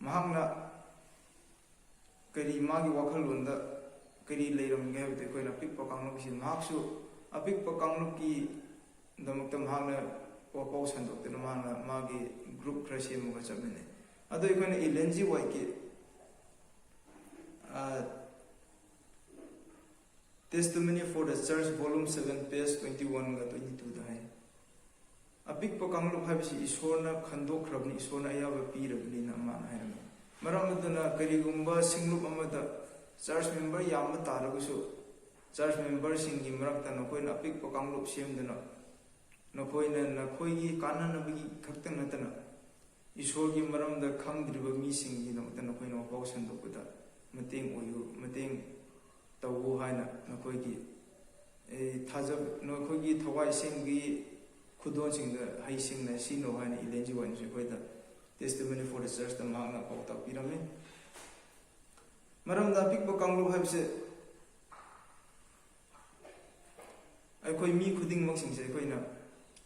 ꯃꯍꯥꯛꯅ ꯀꯔꯤ, ꯃꯥꯒꯤ ꯋꯥꯈꯜꯂꯣꯟꯗ ꯀꯔꯤ ꯂꯩꯔꯝꯒꯦ ꯍꯥꯏꯕꯗꯨ ꯑꯩꯈꯣꯏꯅ ꯑꯄꯤꯛꯄ ꯀꯥꯡꯂꯨꯞꯁꯤ, ꯃꯍꯥꯛꯁꯨ ꯑꯄꯤꯛꯄ ꯀꯥꯡꯂꯨꯞꯀꯤꯗꯃꯛꯇ ꯃꯍꯥꯛꯅ ꯋꯥꯄꯥꯎ ꯁꯟꯗꯣꯛꯇꯨꯅ ꯃꯥꯅ ꯃꯥꯒꯤ group ꯈꯔ ꯁꯦꯝꯃꯒ ꯆꯠꯃꯤꯟꯅꯩ꯫ ꯑꯗꯣ ꯑꯩꯈꯣꯏꯅ Ellen G. White ꯀꯤ, ꯑ, Testimony for the Church, Volume seven, page twenty-one ꯒ twenty-two ꯗ ꯍꯥꯏ, "ꯑꯄꯤꯛꯄ ꯀꯥꯡꯂꯨꯞ ꯍꯥꯏꯕꯁꯤ ꯏꯁꯣꯔꯅ ꯈꯟꯗꯣꯛꯈ꯭ꯔꯕꯅꯤ, ꯏꯁꯣꯔꯅ ꯑꯌꯥꯕ ꯄꯤꯔꯕꯅꯤꯅ" ꯃꯥꯅ ꯍꯥꯏꯔꯝꯃꯤ꯫ ꯃꯔꯝ ꯑꯗꯨꯅ ꯀꯔꯤꯒꯨꯝꯕ ꯁꯤꯡꯂꯨꯞ ꯑꯃꯗ church member ꯌꯥꯝꯕ ꯇꯥꯔꯒꯁꯨ, church member ꯁꯤꯡꯒꯤ ꯃꯔꯛꯇ ꯅꯈꯣꯏꯅ ꯑꯄꯤꯛꯄ ꯀꯥꯡꯂꯨꯞ ꯁꯦꯝꯗꯨꯅ, ꯅꯈꯣꯏꯅ ꯅꯈꯣꯏꯒꯤ ꯀꯥꯟꯅꯅꯕꯒꯤ ꯈꯛꯇ ꯅꯠꯇꯅ, ꯏꯁꯣꯔꯒꯤ ꯃꯔꯝꯗ ꯈꯪꯗ꯭ꯔꯤꯕ ꯃꯤꯁꯤꯡꯒꯤꯗꯃꯛꯇ ꯅꯈꯣꯏꯅ ꯋꯥꯄꯥꯎ ꯁꯟꯗꯣꯛꯄꯗ ꯃꯇꯦꯡ ꯑꯣꯏꯌꯨ, ꯃꯇꯦꯡ ꯇꯧꯎ ꯍꯥꯏꯅ ꯅꯈꯣꯏꯒꯤ, ꯑꯦ, ꯊꯥꯖꯕ, ꯅꯈꯣꯏꯒꯤ ꯊꯋꯥꯏ ꯁꯦꯡꯕꯒꯤ ꯈꯨꯗꯣꯜꯁꯤꯡꯗ ꯍꯩꯁꯤꯡꯅ ꯁꯤꯖꯤꯟꯅꯧ ꯍꯥꯏꯅ Ellen G. White ꯅꯁꯨ ꯑꯩꯈꯣꯏꯗ Testimony for the Church ꯇ ꯃꯍꯥꯛꯅ ꯄꯥꯎꯇꯥꯛ ꯄꯤꯔꯝꯃꯤ꯫ ꯃꯔꯝꯗ ꯑꯄꯤꯛꯄ ꯀꯥꯡꯂꯨꯞ ꯍꯥꯏꯕꯁꯦ ꯑꯩꯈꯣꯏ ꯃꯤ ꯈꯨꯗꯤꯡꯃꯛꯁꯤꯡꯁꯦ ꯑꯩꯈꯣꯏꯅ,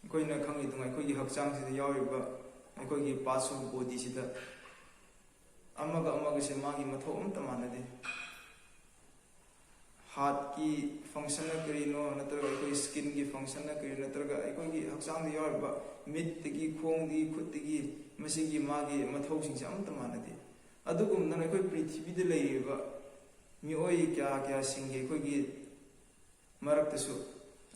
ꯑꯩꯈꯣꯏꯅ ꯈꯪꯉꯤꯗꯨꯉꯥꯏ ꯑꯩꯈꯣꯏꯒꯤ ꯍꯛꯆꯥꯡꯁꯤꯗ ꯌꯥꯎꯔꯤꯕ ꯑꯩꯈꯣꯏꯒꯤ parts of body ꯁꯤꯗ ꯑꯃꯒ ꯑꯃꯒꯁꯦ ꯃꯥꯒꯤ ꯃꯊꯧ ꯑꯃꯠꯇ ꯃꯥꯟꯅꯗꯦ꯫ Heart ꯀꯤ function ꯅ ꯀꯔꯤꯅꯣ, ꯅꯠꯇ꯭ꯔꯒ ꯑꯩꯈꯣꯏ skin ꯒꯤ function ꯅ ꯀꯔꯤꯅꯣ, ꯅꯠꯇ꯭ꯔꯒ ꯑꯩꯈꯣꯏꯒꯤ ꯍꯛꯆꯥꯡꯗ ꯌꯥꯎꯔꯤꯕ ꯃꯤꯠꯇꯒꯤ, ꯈꯣꯡꯗꯒꯤ, ꯈꯨꯠꯇꯒꯤ ꯃꯁꯤꯒꯤ ꯃꯥꯒꯤ ꯃꯊꯧꯁꯤꯡꯁꯦ ꯑꯃꯠꯇ ꯃꯥꯟꯅꯗꯦ꯫ ꯑꯗꯨꯒꯨꯝꯅ ꯑꯩꯈꯣꯏ ꯄ꯭ꯔꯤꯊꯤꯕꯤꯗ ꯂꯩꯔꯤꯕ ꯃꯤꯑꯣꯏ ꯀꯌꯥ ꯀꯌꯥꯁꯤꯡꯒꯤ ꯑꯩꯈꯣꯏꯒꯤ ꯃꯔꯛꯇꯁꯨ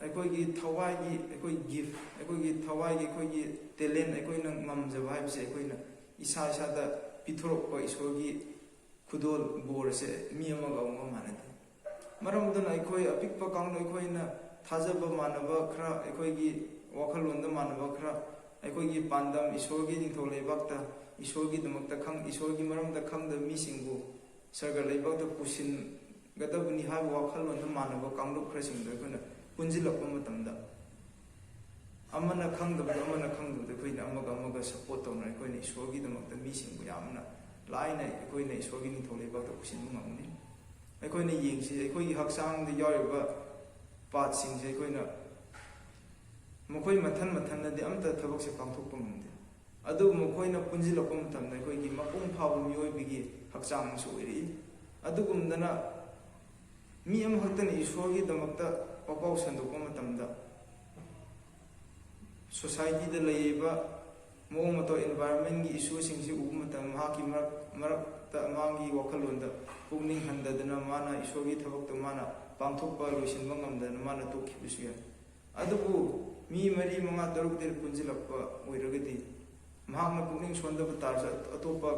ꯑꯩꯈꯣꯏꯒꯤ ꯊꯋꯥꯏꯒꯤ, ꯑꯩꯈꯣꯏ gift, ꯑꯩꯈꯣꯏꯒꯤ ꯊꯋꯥꯏꯒꯤ, ꯑꯩꯈꯣꯏꯒꯤ talent, ꯑꯩꯈꯣꯏꯅ ꯉꯝꯖꯕ ꯍꯥꯏꯕꯁꯦ ꯑꯩꯈꯣꯏꯅ ꯏꯁꯥ ꯏꯁꯥꯗ ꯄꯤꯊꯣꯔꯛꯄ ꯏꯁꯣꯔꯒꯤ ꯈꯨꯗꯣꯜ ꯕꯣꯔꯁꯦ ꯃꯤ ꯑꯃꯒ ꯑꯃꯒ ꯃꯥꯟꯅꯗꯦ꯫ ꯃꯔꯝ ꯑꯗꯨꯅ ꯑꯩꯈꯣꯏ ꯑꯄꯤꯛꯄ ꯀꯥꯡꯂꯨꯞ, ꯑꯩꯈꯣꯏꯅ ꯊꯥꯖꯕ ꯃꯥꯟꯅꯕ ꯈꯔ, ꯑꯩꯈꯣꯏꯒꯤ ꯋꯥꯈꯜꯂꯣꯟꯗ ꯃꯥꯟꯅꯕ ꯈꯔ, ꯑꯩꯈꯣꯏꯒꯤ ꯄꯥꯟꯗꯝ ꯏꯁꯣꯔꯒꯤ ꯅꯤꯡꯊꯧ ꯂꯩꯕꯥꯛꯇ, ꯏꯁꯣꯔꯒꯤꯗꯃꯛꯇ ꯈꯪ-, ꯏꯁꯣꯔꯒꯤ ꯃꯔꯝꯗ ꯈꯪꯗꯕ ꯃꯤꯁꯤꯡꯕꯨ ꯁꯔꯒ ꯂꯩꯕꯥꯛꯇ ꯄꯨꯁꯤꯟꯒꯗꯕꯅꯤ ꯍꯥꯏꯕ ꯋꯥꯈꯜꯂꯣꯟꯗ ꯃꯥꯟꯅꯕ ꯀꯥꯡꯂꯨꯞ ꯈꯔꯁꯤꯡꯗ ꯑꯩꯈꯣꯏꯅ ꯄꯨꯟꯁꯤꯜꯂꯛꯄ ꯃꯇꯝꯗ, ꯑꯃꯅ ꯈꯪꯗꯕꯗꯣ ꯑꯃꯅ ꯈꯪꯗꯕꯗꯣ ꯑꯩꯈꯣꯏꯅ ꯑꯃꯒ ꯑꯃꯒ ꯁꯞꯄꯣꯔꯠ ꯇꯧꯅ ꯑꯩꯈꯣꯏꯅ ꯏꯁꯣꯔꯒꯤꯗꯃꯛꯇ ꯃꯤꯁꯤꯡꯕꯨ ꯌꯥꯝꯅ ꯂꯥꯏꯅ ꯑꯩꯈꯣꯏꯅ ꯏꯁꯣꯔꯒꯤ ꯅꯤꯡꯊꯧ ꯂꯩꯕꯥꯛꯇ ꯄꯨꯁꯤꯟꯕ ꯉꯝꯒꯅꯤ꯫ ꯑꯩꯈꯣꯏꯅ ꯌꯦꯡꯁꯤ, ꯑꯩꯈꯣꯏꯒꯤ ꯍꯛꯆꯥꯡꯗ ꯌꯥꯎꯔꯤꯕ ꯄꯥꯔꯠꯁꯤꯡꯁꯦ ꯑꯩꯈꯣꯏꯅ, ꯃꯈꯣꯏ ꯃꯊꯟ ꯃꯊꯟꯅꯗꯤ ꯑꯝꯇ ꯊꯕꯛꯁꯦ ꯄꯥꯡꯊꯣꯛꯄ ꯉꯝꯗꯦ꯫ ꯑꯗꯨꯕꯨ ꯃꯈꯣꯏꯅ ꯄꯨꯟꯁꯤꯜꯂꯛꯄ ꯃꯇꯝꯗ ꯑꯩꯈꯣꯏꯒꯤ ꯃꯄꯨꯡ ꯐꯥꯕ ꯃꯤꯑꯣꯏꯕꯒꯤ ꯍꯛꯆꯥꯡ ꯑꯃꯁꯨ ꯑꯣꯏꯔꯛꯏ꯫ ꯑꯗꯨꯒꯨꯝꯗꯅ ꯃꯤ ꯑꯃꯈꯛꯇꯅ ꯏꯁꯣꯔꯒꯤꯗꯃꯛꯇ ꯋꯥꯄꯥꯎ ꯁꯟꯗꯣꯛꯄ ꯃꯇꯝꯗ ꯁꯣꯁꯥꯏꯇꯤꯗ ꯂꯩꯔꯤꯕ ꯃꯑꯣꯡ ꯃꯇꯧ, ꯏꯟꯚꯥꯏꯔꯣꯟꯃꯦꯟꯒꯤ ꯏꯁꯨꯁꯤꯡꯁꯤ ꯎꯕ ꯃꯇꯝꯗ ꯃꯍꯥꯛꯀꯤ ꯃꯔꯛ-, ꯃꯔꯛꯇ ꯃꯥꯒꯤ ꯋꯥꯈꯜꯂꯣꯟꯗ ꯄꯨꯛꯅꯤꯡ ꯍꯟꯊꯗꯅ ꯃꯥꯅ ꯏꯁꯣꯔꯒꯤ ꯊꯕꯛꯇꯨ ꯃꯥꯅ ꯄꯥꯡꯊꯣꯛꯄ ꯂꯣꯏꯁꯤꯟꯕ ꯉꯝꯗꯅ ꯃꯥꯅ ꯇꯣꯛꯈꯤꯕꯁꯨ ꯌꯥꯏ꯫ ꯑꯗꯨꯕꯨ ꯃꯤ ꯃꯔꯤ, ꯃꯉꯥ, ꯇꯔꯨꯛꯇꯤ ꯄꯨꯟꯁꯤꯜꯂꯛꯄ ꯑꯣꯏꯔꯒꯗꯤ ꯃꯍꯥꯛꯅ ꯄꯨꯛꯅꯤꯡ ꯁꯣꯟꯊꯕ ꯇꯥꯔꯁꯨ ꯑꯇꯣ-, ꯑꯇꯣꯞꯄ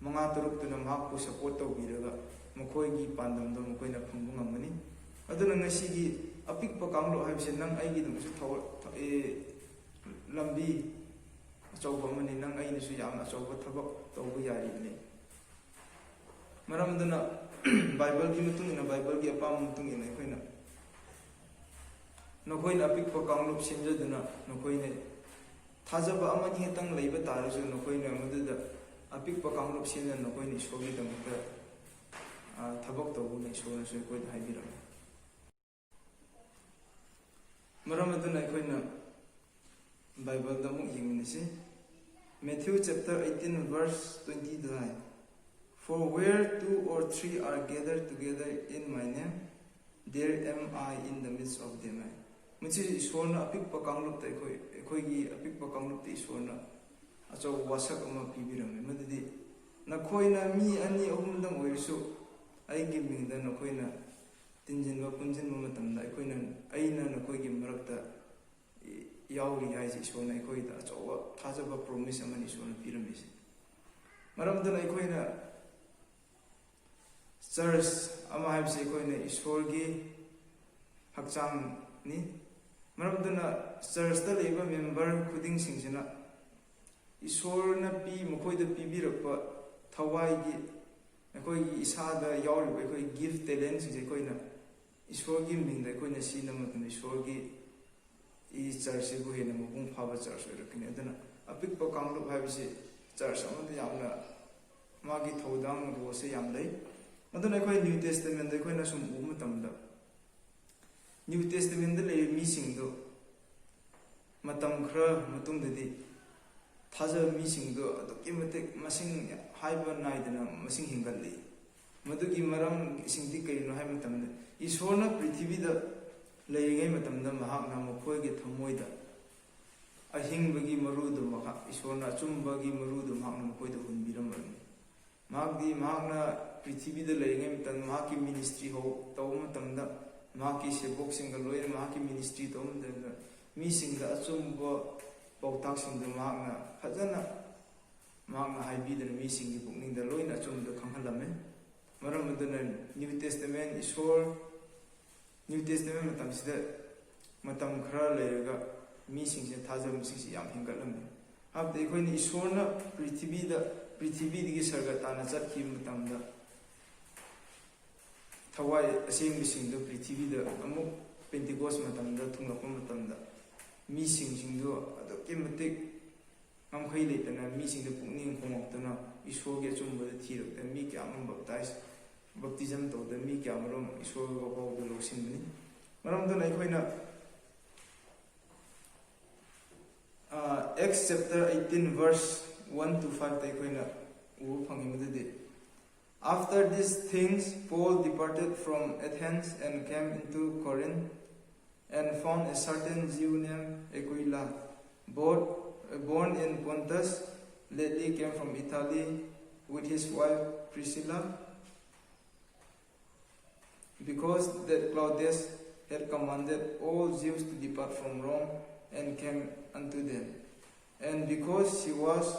ꯃꯉꯥ ꯇꯔꯨꯛꯇꯨꯅ ꯃꯍꯥꯛꯄꯨ ꯁꯞꯄꯣꯔꯠ ꯇꯧꯕꯤꯔꯒ ꯃꯈꯣꯏꯒꯤ ꯄꯥꯟꯗꯝꯗꯣ ꯃꯈꯣꯏꯅ ꯐꯪꯕ ꯉꯝꯒꯅꯤ꯫ ꯑꯗꯨꯅ ꯉꯁꯤꯒꯤ ꯑꯄꯤꯛꯄ ꯀꯥꯡꯂꯨꯞ ꯍꯥꯏꯕꯁꯦ ꯅꯪ ꯑꯩꯒꯤꯗꯃꯛꯁꯨ ꯊꯧ-, ꯊ-, ꯑꯦ, ꯂꯝꯕꯤ ꯑꯆꯧꯕ ꯑꯃꯅꯤ, ꯅꯪ ꯑꯩꯅꯁꯨ ꯌꯥꯝꯅ ꯑꯆꯧꯕ ꯊꯕꯛ ꯇꯧꯕ ꯌꯥꯔꯤꯕꯅꯤ꯫ ꯃꯔꯝ ꯑꯗꯨꯅ ꯕꯥꯏꯕꯜꯒꯤ ꯃꯇꯨꯡ ꯏꯟꯅ, ꯕꯥꯏꯕꯜꯒꯤ ꯑꯄꯥꯝꯕ ꯃꯇꯨꯡ ꯏꯟꯅ ꯑꯩꯈꯣꯏꯅ, ꯅꯈꯣꯏꯅ ꯑꯄꯤꯛꯄ ꯀꯥꯡꯂꯨꯞ ꯁꯦꯝꯖꯗꯨꯅ ꯅꯈꯣꯏꯅ ꯊꯥꯖꯕ ꯑꯃꯅꯤ ꯈꯛꯇꯪ ꯂꯩꯕ ꯇꯥꯔꯁꯨ ꯅꯈꯣꯏꯅ ꯃꯗꯨꯗ ꯑꯄꯤꯛꯄ ꯀꯥꯡꯂꯨꯞ ꯁꯦꯝꯗꯨꯅ ꯅꯈꯣꯏꯅ ꯏꯁꯣꯔꯒꯤꯗꯃꯛꯇ, ꯑ, ꯊꯕꯛ ꯇꯧꯕꯅ ꯏꯁꯣꯔꯅꯁꯨ ꯑꯩꯈꯣꯏꯗ ꯍꯥꯏꯕꯤꯔꯝꯃꯤ꯫ ꯃꯔꯝ ꯑꯗꯨꯅ ꯑꯩꯈꯣꯏꯅ ꯕꯥꯏꯕꯜꯗ ꯑꯃꯨꯛ ꯌꯦꯡꯃꯤꯟꯅꯁꯤ꯫ Matthew chapter eighteen verse twenty the high, "For where two or three are gathered together in my name, there am I in the midst of them" ꯍꯥꯏ꯫ ꯃꯁꯤ ꯏꯁꯣꯔꯅ ꯑꯄꯤꯛꯄ ꯀꯥꯡꯂꯨꯞꯇ ꯑꯩꯈꯣꯏ, ꯑꯩꯈꯣꯏꯒꯤ ꯑꯄꯤꯛꯄ ꯀꯥꯡꯂꯨꯞꯇ ꯏꯁꯣꯔꯅ ꯑꯆꯧꯕ ꯋꯥꯁꯛ ꯑꯃ ꯄꯤꯕꯤꯔꯝꯃꯤ꯫ ꯃꯗꯨꯗꯤ ꯅꯈꯣꯏꯅ ꯃꯤ ꯑꯅꯤ ꯑꯍꯨꯝꯗꯪ ꯑꯣꯏꯔꯁꯨ ꯑꯩꯒꯤ ꯃꯤꯡꯗ ꯅꯈꯣꯏꯅ ꯇꯤꯟꯁꯤꯟꯕ ꯄꯨꯟꯁꯤꯟꯕ ꯃꯇꯝꯗ ꯑꯩꯈꯣꯏꯅ, ꯑꯩꯅ ꯅꯈꯣꯏꯒꯤ ꯃꯔꯛꯇ ꯌꯥꯎꯔꯤ ꯍꯥꯏꯁꯦ ꯏꯁꯣꯔꯅ ꯑꯩꯈꯣꯏꯗ ꯑꯆꯧꯕ ꯊꯥꯖꯕ ꯄ꯭ꯔꯣꯃꯤꯁ ꯑꯃꯅꯤ ꯏꯁꯣꯔꯅ ꯄꯤꯔꯝꯃꯤꯁꯦ꯫ ꯃꯔꯝ ꯑꯗꯨꯅ ꯑꯩꯈꯣꯏꯅ ꯆꯔꯆ ꯑꯃ ꯍꯥꯏꯕꯁꯤ ꯑꯩꯈꯣꯏꯅ ꯏꯁꯣꯔꯒꯤ ꯍꯛꯆꯥꯡꯅꯤ꯫ ꯃꯔꯝ ꯑꯗꯨꯅ ꯆꯔꯆꯇ ꯂꯩꯕ ꯃꯦꯝꯕꯔ ꯈꯨꯗꯤꯡꯁꯤꯡꯁꯤꯅ ꯏꯁꯣꯔꯅ ꯄꯤ, ꯃꯈꯣꯏꯗ ꯄꯤꯕꯤꯔꯛꯄ ꯊꯋꯥꯏꯒꯤ, ꯑꯩꯈꯣꯏꯒꯤ ꯏꯁꯥꯗ ꯌꯥꯎꯔꯤꯕ ꯑꯩꯈꯣꯏꯒꯤ ꯒꯤꯐ, ꯇꯦꯂꯦꯟꯁꯤꯡꯁꯦ ꯑꯩꯈꯣꯏꯅ ꯏꯁꯣꯔꯒꯤ ꯃꯤꯡꯗ ꯑꯩꯈꯣꯏꯅ ꯁꯤꯖꯤꯟꯅꯕ ꯃꯇꯝꯗ ꯏꯁꯣꯔꯒꯤ ꯆꯔꯆꯁꯤꯕꯨ ꯍꯦꯟꯅ ꯃꯄꯨꯡ ꯐꯥꯕ ꯆꯔꯆ ꯑꯣꯏꯔꯛꯀꯅꯤ꯫ ꯑꯗꯨꯅ ꯑꯄꯤꯛꯄ ꯀꯥꯡꯂꯨꯞ ꯍꯥꯏꯕꯁꯤ ꯆꯔꯆ ꯑꯃꯗ ꯌꯥꯝꯅ ꯃꯥꯒꯤ ꯊꯧꯗꯥꯡ, ꯔꯣꯜꯁꯦ ꯌꯥꯝ ꯂꯩ꯫ ꯑꯗꯨꯅ ꯑꯩꯈꯣꯏ ꯅ꯭ꯌꯨ ꯇꯦꯁꯇꯃꯦꯟꯗ ꯑꯩꯈꯣꯏꯅ ꯁꯨꯝ ꯎꯕ ꯃꯇꯝꯗ, ꯅ꯭ꯌꯨ ꯇꯦꯁꯇꯃꯦꯟꯗ ꯂꯩꯔꯤꯕ ꯃꯤꯁꯤꯡꯗꯣ ꯃꯇꯝ ꯈꯔ ꯃꯇꯨꯡꯗꯗꯤ ꯊꯥꯖꯕ ꯃꯤꯁꯤꯡꯗꯣ ꯑꯗꯨꯛꯀꯤ ꯃꯇꯤꯛ ꯃꯁꯤꯡ ꯍꯥꯏꯕ ꯅꯥꯏꯗꯅ ꯃꯁꯤꯡ ꯍꯦꯟꯒꯠꯂꯤ꯫ ꯃꯗꯨꯒꯤ ꯃꯔꯝꯁꯤꯡꯗꯤ ꯀꯔꯤꯅꯣ ꯍꯥꯏꯕ ꯃꯇꯝꯗ, ꯏꯁꯣꯔꯅ ꯄ꯭ꯔꯤꯊꯤꯕꯤꯗ ꯂꯩꯔꯤꯉꯩ ꯃꯇꯝꯗ ꯃꯍꯥꯛꯅ ꯃꯈꯣꯏꯒꯤ ꯊꯃꯣꯏꯗ ꯑꯍꯤꯡꯕꯒꯤ ꯃꯔꯨꯗꯨ ꯃꯍꯥꯛ, ꯏꯁꯣꯔꯅ ꯑꯆꯨꯝꯕꯒꯤ ꯃꯔꯨꯗꯨ ꯃꯍꯥꯛꯅ ꯃꯈꯣꯏꯗ ꯍꯨꯟꯕꯤꯔꯝꯕꯅꯤ꯫ ꯃꯍꯥꯛꯇꯤ, ꯃꯍꯥꯛꯅ ꯄ꯭ꯔꯤꯊꯤꯕꯤꯗ ꯂꯩꯔꯤꯉꯩ ꯃꯇꯝꯗ ꯃꯍꯥꯛꯀꯤ ꯃꯤꯅꯤꯁꯇ꯭ꯔꯤ ꯍꯧ-, ꯇꯧꯕ ꯃꯇꯝꯗ, ꯃꯍꯥꯛꯀꯤ ꯁꯦꯕꯣꯛꯁꯤꯡꯒ ꯂꯣꯏꯅ ꯃꯍꯥꯛꯀꯤ ꯃꯤꯅꯤꯁꯇ꯭ꯔꯤ ꯇꯧꯕ ꯃꯇꯝꯗ, ꯃꯤꯁꯤꯡꯗ ꯑꯆꯨꯝꯕ ꯄꯥꯎꯇꯥꯛꯁꯤꯡꯗꯨ ꯃꯍꯥꯛꯅ ꯐꯖꯅ, ꯃꯍꯥꯛꯅ ꯍꯥꯏꯕꯤꯗꯨꯅ ꯃꯤꯁꯤꯡꯒꯤ ꯄꯨꯛꯅꯤꯡꯗ ꯂꯣꯏꯅ ꯑꯆꯨꯝꯕꯗꯨ ꯈꯪꯍꯜꯂꯝꯃꯤ꯫ ꯃꯔꯝ ꯑꯗꯨꯅ ꯅ꯭ꯌꯨ ꯇꯦꯁꯇꯃꯦꯟ, ꯏꯁꯣꯔ, ꯅ꯭ꯌꯨ ꯇꯦꯁꯇꯃꯦꯟ ꯃꯇꯝꯁꯤꯗ ꯃꯇꯝ ꯈꯔ ꯂꯩꯔꯒ ꯃꯤꯁꯤꯡꯁꯦ, ꯊꯥꯖꯕ ꯃꯁꯤꯡꯁꯦ ꯌꯥꯝ ꯍꯦꯟꯒꯠꯂꯝꯃꯤ꯫ ꯍꯥꯏꯕꯗꯤ ꯑꯩꯈꯣꯏꯅ ꯏꯁꯣꯔꯅ ꯄ꯭ꯔꯤꯊꯤꯕꯤꯗ, ꯄ꯭ꯔꯤꯊꯤꯕꯤꯗꯒꯤ ꯁꯔꯒ ꯇꯥꯟꯅ ꯆꯠꯈꯤꯕ ꯃꯇꯝꯗ, ꯊꯋꯥꯏ ꯑꯁꯦꯡꯕꯁꯤꯡꯗꯨ ꯄ꯭ꯔꯤꯊꯤꯕꯤꯗ ꯑꯃꯨꯛ ꯄꯦꯟꯇꯤꯀꯣꯁ ꯃꯇꯝꯗ ꯊꯨꯡꯂꯛꯄ ꯃꯇꯝꯗ, ꯃꯤꯁꯤꯡꯁꯤꯡꯗꯨ ꯑꯗꯨꯛꯀꯤ ꯃꯇꯤꯛ ꯉꯝꯈꯩ ꯂꯩꯇꯅ ꯃꯤꯁꯤꯡꯗ ꯄꯨꯛꯅꯤꯡ ꯍꯣꯡꯂꯛꯇꯨꯅ ꯏꯁꯣꯔꯒꯤ ꯑꯆꯨꯝꯕꯗ ꯊꯤꯔꯛꯇꯅ ꯃꯤ ꯀꯌꯥ ꯑꯃ ꯕꯞꯇꯥꯏꯖ, ꯕꯞꯇꯤꯖꯝ ꯇꯧꯗꯅ ꯃꯤ ꯀꯌꯥ ꯑꯃꯔꯣꯝ ꯏꯁꯣꯔꯒꯤ ꯋꯥꯐꯥꯎꯗ ꯂꯧꯁꯤꯟꯕꯅꯤ꯫ ꯃꯔꯝ ꯑꯗꯨꯅ ꯑꯩꯈꯣꯏꯅ, ꯑ, Acts chapter eighteen verse one to five ꯇ ꯑꯩꯈꯣꯏꯅ ꯎꯕ ꯐꯪꯉꯤ꯫ ꯃꯗꯨꯗꯤ, "After these things, Paul departed from Athens and came into Corinth, and found a certain Jew named Aquila, both, born in Pontus, lately came from Italy, with his wife Priscilla, because that Claudius had commanded all Jews to depart from Rome, and came unto them. And because she was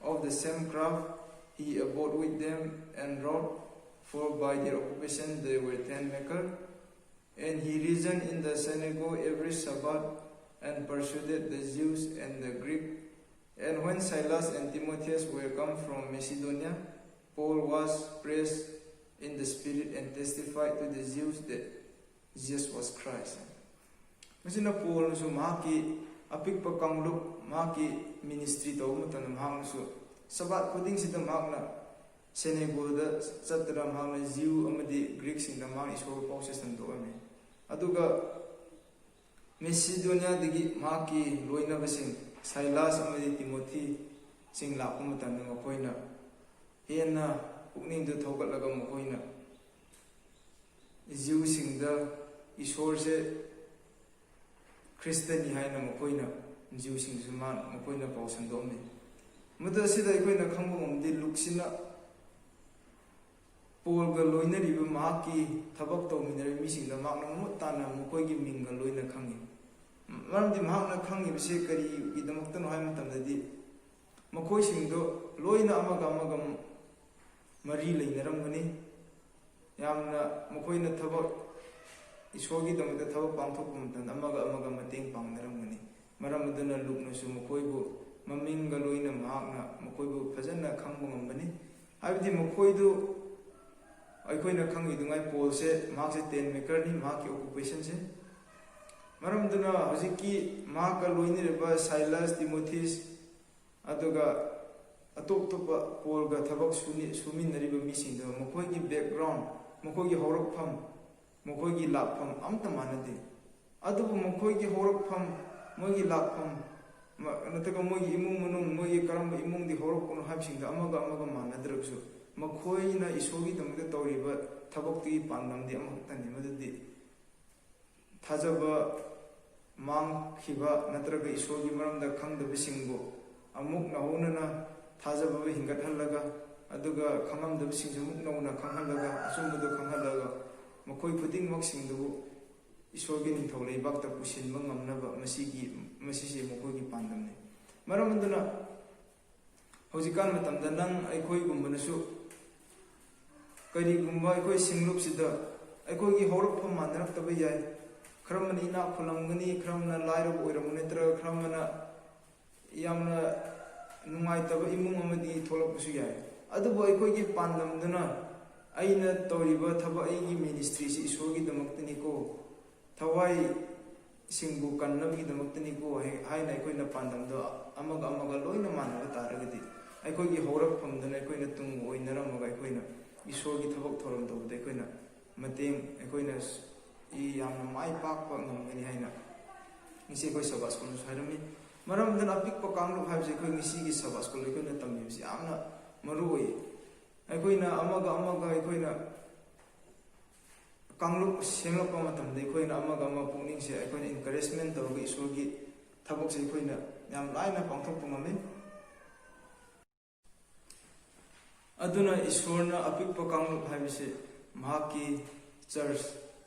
of the same craft, he abode with them and wrought, for by their occupation they were tent maker. And he reasoned in the synagogue every Sabbath, and persuaded the Jews and the Greek. And when Silas and Timotheus were come from Macedonia, Paul was pressed in the spirit and testified to the Jews that Jesus was Christ." ꯃꯁꯤꯅ ꯄꯣꯜꯅꯁꯨ ꯃꯍꯥꯛꯀꯤ ꯑꯄꯤꯛꯄ ꯀꯥꯡꯂꯨꯞ, ꯃꯍꯥꯛꯀꯤ ꯃꯤꯅꯤꯁꯇ꯭ꯔꯤ ꯇꯧꯕ ꯃꯇꯝꯗ ꯃꯍꯥꯛꯅꯁꯨ ꯁꯕꯥꯠ ꯈꯨꯗꯤꯡꯁꯤꯗ ꯃꯍꯥꯛꯅ ꯁꯦꯅꯦꯒꯣꯜꯗ ꯆꯠꯇꯅ ꯃꯍꯥꯛꯅ ꯖꯤꯌꯨ ꯑꯃꯗꯤ ꯒ꯭ꯔꯤꯛꯁꯤꯡꯗ ꯃꯍꯥꯛꯅ ꯏꯁꯣꯔꯒꯤ ꯄꯥꯎꯁꯦ ꯁꯟꯗꯣꯛꯑꯝꯃꯤ꯫ ꯑꯗꯨꯒ ꯃꯦꯁꯤꯗꯣꯅꯤꯌꯥꯗꯒꯤ ꯃꯍꯥꯛꯀꯤ ꯂꯣꯏꯅꯕꯁꯤꯡ ꯁꯥꯏꯂꯥꯁ ꯑꯃꯗꯤ ꯇꯤꯃꯣꯊꯤꯁꯤꯡ ꯂꯥꯛꯄ ꯃꯇꯝꯗ ꯃꯈꯣꯏꯅ ꯍꯦꯟꯅ ꯄꯨꯛꯅꯤꯡꯗꯨ ꯊꯧꯒꯠꯂꯒ ꯃꯈꯣꯏꯅ ꯖꯤꯎꯁꯤꯡꯗ ꯏꯁꯣꯔꯁꯦ ꯈ꯭ꯔꯤꯁꯇꯅꯤ ꯍꯥꯏꯅ ꯃꯈꯣꯏꯅ, ꯖꯤꯎꯁꯤꯡꯁꯨ ꯃꯥ ꯃꯈꯣꯏꯅ ꯄꯥꯎ ꯁꯟꯗꯣꯛꯑꯝꯃꯤ꯫ ꯃꯗꯨ ꯑꯁꯤꯗ ꯑꯩꯈꯣꯏꯅ ꯈꯪꯕ ꯉꯝꯗꯦ, ꯂꯨꯛꯁꯤꯅ ꯄꯣꯜꯒ ꯂꯣꯏꯅꯔꯤꯕ ꯃꯍꯥꯛꯀꯤ ꯊꯕꯛ ꯇꯧꯃꯤꯟꯅꯔꯤꯕ ꯃꯤꯁꯤꯡꯗ ꯃꯍꯥꯛꯅ ꯃꯃꯨꯠ ꯇꯥꯅ ꯃꯈꯣꯏꯒꯤ ꯃꯤꯡꯒ ꯂꯣꯏꯅ ꯈꯪꯉꯤ꯫ ꯃꯔꯝꯗꯤ ꯃꯍꯥꯛꯅ ꯈꯪꯉꯤꯕꯁꯦ ꯀꯔꯤꯒꯤꯗꯃꯛꯇꯅꯣ ꯍꯥꯏꯕ ꯃꯇꯝꯗꯗꯤ, ꯃꯈꯣꯏꯁꯤꯡꯗꯣ ꯂꯣꯏꯅ ꯑꯃꯒ ꯑꯃꯒ ꯃꯔꯤ ꯂꯩꯅꯔꯝꯒꯅꯤ꯫ ꯌꯥꯝꯅ ꯃꯈꯣꯏꯅ ꯊꯕꯛ, ꯏꯁꯣꯔꯒꯤꯗꯃꯛꯇ ꯊꯕꯛ ꯄꯥꯡꯊꯣꯛꯄ ꯃꯇꯝꯗ ꯑꯃꯒ ꯑꯃꯒ ꯃꯇꯦꯡ ꯄꯥꯡꯅꯔꯝꯒꯅꯤ꯫ ꯃꯔꯝ ꯑꯗꯨꯅ ꯂꯨꯛꯅꯁꯨ ꯃꯈꯣꯏꯕꯨ ꯃꯃꯤꯡꯒ ꯂꯣꯏꯅ ꯃꯍꯥꯛꯅ ꯃꯈꯣꯏꯕꯨ ꯐꯖꯅ ꯈꯪꯕ ꯉꯝꯕꯅꯤ꯫ ꯍꯥꯏꯕꯗꯤ ꯃꯈꯣꯏꯗꯨ ꯑꯩꯈꯣꯏꯅ ꯈꯪꯉꯤꯗꯨꯉꯥꯏ ꯄꯣꯜꯁꯦ, ꯃꯍꯥꯛꯁꯦ ꯇꯦꯟ ꯃꯦꯀꯔꯅꯤ, ꯃꯍꯥꯛꯀꯤ ꯑꯣꯀꯨꯄꯦꯁꯟꯁꯦ꯫ ꯃꯔꯝ ꯑꯗꯨꯅ ꯍꯧꯖꯤꯛꯀꯤ ꯃꯍꯥꯛꯀ ꯂꯣꯏꯅꯔꯤꯕ ꯁꯥꯏꯂꯁ, ꯇꯤꯃꯣꯊꯤꯁ, ꯑꯗꯨꯒ ꯑꯇꯣꯞ ꯑꯇꯣꯞꯄ ꯄꯣꯜꯒ ꯊꯕꯛ ꯁꯨꯅꯤ-, ꯁꯨꯃꯤꯟꯅꯔꯤꯕ ꯃꯤꯁꯤꯡꯗꯣ ꯃꯈꯣꯏꯒꯤ ꯕꯦꯛꯒ꯭ꯔꯥꯎꯟ, ꯃꯈꯣꯏꯒꯤ ꯍꯧꯔꯛꯐꯝ, ꯃꯈꯣꯏꯒꯤ ꯂꯥꯛꯐꯝ ꯑꯝꯇ ꯃꯥꯟꯅꯗꯦ꯫ ꯑꯗꯨꯕꯨ ꯃꯈꯣꯏꯒꯤ ꯍꯧꯔꯛꯐꯝ, ꯃꯣꯏꯒꯤ ꯂꯥꯛꯐꯝ, ꯃ-, ꯅꯠꯇ꯭ꯔꯒ ꯃꯣꯏꯒꯤ ꯏꯃꯨꯡ ꯃꯅꯨꯡ, ꯃꯣꯏꯒꯤ ꯀꯔꯝꯕ ꯏꯃꯨꯡꯗꯤ ꯍꯧꯔꯛꯄꯅꯣ ꯍꯥꯏꯕꯁꯤꯡꯗꯣ ꯑꯃꯒ ꯑꯃꯒ ꯃꯥꯟꯅꯗ꯭ꯔꯒꯁꯨ, ꯃꯈꯣꯏꯅ ꯏꯁꯣꯔꯒꯤꯗꯃꯛꯇ ꯇꯧꯔꯤꯕ ꯊꯕꯛꯇꯨꯒꯤ ꯄꯥꯟꯗꯝꯗꯤ ꯑꯃꯈꯛꯇꯅꯤ, ꯃꯗꯨꯗꯤ ꯊꯥꯖꯕ ꯃꯥꯡꯈꯤꯕ ꯅꯠꯇ꯭ꯔꯒ ꯏꯁꯣꯔꯒꯤ ꯃꯔꯝꯗ ꯈꯪꯗꯕꯁꯤꯡꯕꯨ ꯑꯃꯨꯛ ꯅꯧꯍꯧꯅꯅ ꯊꯥꯖꯕ ꯍꯤꯡꯒꯠꯍꯜꯂꯒ, ꯑꯗꯨꯒ ꯈꯪꯉꯝꯗꯕꯁꯤꯡꯁꯨ ꯑꯃꯨꯛ ꯅꯧꯅ ꯈꯪꯍꯜꯂꯒ, ꯑꯆꯨꯝꯕꯗꯨ ꯈꯪꯍꯜꯂꯒ, ꯃꯈꯣꯏ ꯈꯨꯗꯤꯡꯃꯛꯁꯤꯡꯗꯨꯕꯨ ꯏꯁꯣꯔꯒꯤ ꯅꯤꯡꯊꯧ ꯂꯩꯕꯥꯛꯇ ꯄꯨꯁꯤꯟꯕ ꯉꯝꯅꯕ, ꯃꯁꯤꯒꯤ, ꯃꯁꯤꯁꯦ ꯃꯈꯣꯏꯒꯤ ꯄꯥꯟꯗꯝꯅꯤ꯫ ꯃꯔꯝ ꯑꯗꯨꯅ ꯍꯧꯖꯤꯛꯀꯥꯟ ꯃꯇꯝꯗ ꯅꯪ ꯑꯩꯈꯣꯏꯒꯨꯝꯕꯅꯁꯨ ꯀꯔꯤꯒꯨꯝꯕ ꯑꯩꯈꯣꯏ ꯁꯤꯡꯂꯨꯞꯁꯤꯗ ꯑꯩꯈꯣꯏꯒꯤ ꯍꯧꯔꯛꯐꯝ ꯃꯥꯟꯅꯔꯛꯇꯕ ꯌꯥꯏ꯫ ꯈꯔ ꯑꯃꯅ ꯏꯅꯥꯛ ꯈꯨꯜꯂꯝꯒꯅꯤ, ꯈꯔ ꯑꯃꯅ ꯂꯥꯏꯔꯕ ꯑꯣꯏꯔꯝꯒꯅꯤ, ꯅꯠꯇ꯭ꯔꯒ ꯈꯔ ꯑꯃꯅ ꯌꯥꯝꯅ ꯅꯨꯡꯉꯥꯏꯇꯕ ꯏꯃꯨꯡ ꯑꯃꯗꯤ ꯊꯣꯛꯂꯛꯄꯁꯨ ꯌꯥꯏ꯫ ꯑꯗꯨꯕꯨ ꯑꯩꯈꯣꯏꯒꯤ ꯄꯥꯟꯗꯝꯗꯨꯅ ꯑꯩꯅ ꯇꯧꯔꯤꯕ ꯊꯕꯛ, ꯑꯩꯒꯤ ꯃꯤꯅꯤꯁꯇ꯭ꯔꯤꯁꯤ ꯏꯁꯣꯔꯒꯤꯗꯃꯛꯇꯅꯤꯀꯣ, ꯊꯋꯥꯏ ꯁꯤꯡꯕꯨ ꯀꯟꯅꯕꯒꯤꯗꯃꯛꯇꯅꯤꯀꯣ ꯍꯥꯏ-, ꯍꯥꯏꯅ ꯑꯩꯈꯣꯏꯅ ꯄꯥꯟꯗꯝꯗꯣ ꯑꯃꯒ ꯑꯃꯒ ꯂꯣꯏꯅ ꯃꯥꯟꯅꯕ ꯇꯥꯔꯒꯗꯤ, ꯑꯩꯈꯣꯏꯒꯤ ꯍꯧꯔꯛꯐꯝꯗꯅ ꯑꯩꯈꯣꯏꯅ ꯇꯨꯡ ꯑꯣꯏꯅꯔꯝꯃꯒ ꯑꯩꯈꯣꯏꯅ ꯏꯁꯣꯔꯒꯤ ꯊꯕꯛ ꯊꯧꯔꯝ ꯇꯧꯕꯗ ꯑꯩꯈꯣꯏꯅ ꯃꯇꯦꯡ, ꯑꯩꯈꯣꯏꯅ ꯁ-, ꯏ ꯌꯥꯝꯅ ꯃꯥꯏ ꯄꯥꯛꯄ ꯉꯝꯒꯅꯤ ꯍꯥꯏꯅ ꯉꯁꯤ ꯑꯩꯈꯣꯏ ꯁꯕꯥ ꯁ꯭ꯀꯨꯜꯅꯁꯨ ꯍꯥꯏꯔꯝꯃꯤ꯫ ꯃꯔꯝ ꯑꯗꯨꯅ ꯑꯄꯤꯛꯄ ꯀꯥꯡꯂꯨꯞ ꯍꯥꯏꯕꯁꯤ ꯑꯩꯈꯣꯏ ꯉꯁꯤꯒꯤ ꯁꯕꯥ ꯁ꯭ꯀꯨꯜ ꯑꯩꯈꯣꯏꯅ ꯇꯝꯕꯤꯕꯁꯤ ꯌꯥꯝꯅ ꯃꯔꯨ ꯑꯣꯏ꯫ ꯑꯩꯈꯣꯏꯅ ꯑꯃꯒ ꯑꯃꯒ ꯑꯩꯈꯣꯏꯅ ꯀꯥꯡꯂꯨꯞ ꯁꯦꯝꯂꯛꯄ ꯃꯇꯝꯗ ꯑꯩꯈꯣꯏꯅ ꯑꯃꯒ ꯑꯃ ꯄꯨꯛꯅꯤꯡꯁꯦ ꯑꯩꯈꯣꯏꯅ encouragement ꯇꯧꯔꯒ ꯏꯁꯣꯔꯒꯤ ꯊꯕꯛꯁꯦ ꯑꯩꯈꯣꯏꯅ ꯌꯥꯝ ꯂꯥꯏꯅ ꯄꯥꯡꯊꯣꯛꯄ ꯉꯝꯃꯤ꯫ ꯑꯗꯨꯅ ꯏꯁꯣꯔꯅ ꯑꯄꯤꯛꯄ ꯀꯥꯡꯂꯨꯞ ꯍꯥꯏꯕꯁꯤ ꯃꯍꯥꯛꯀꯤ ꯆꯔꯆ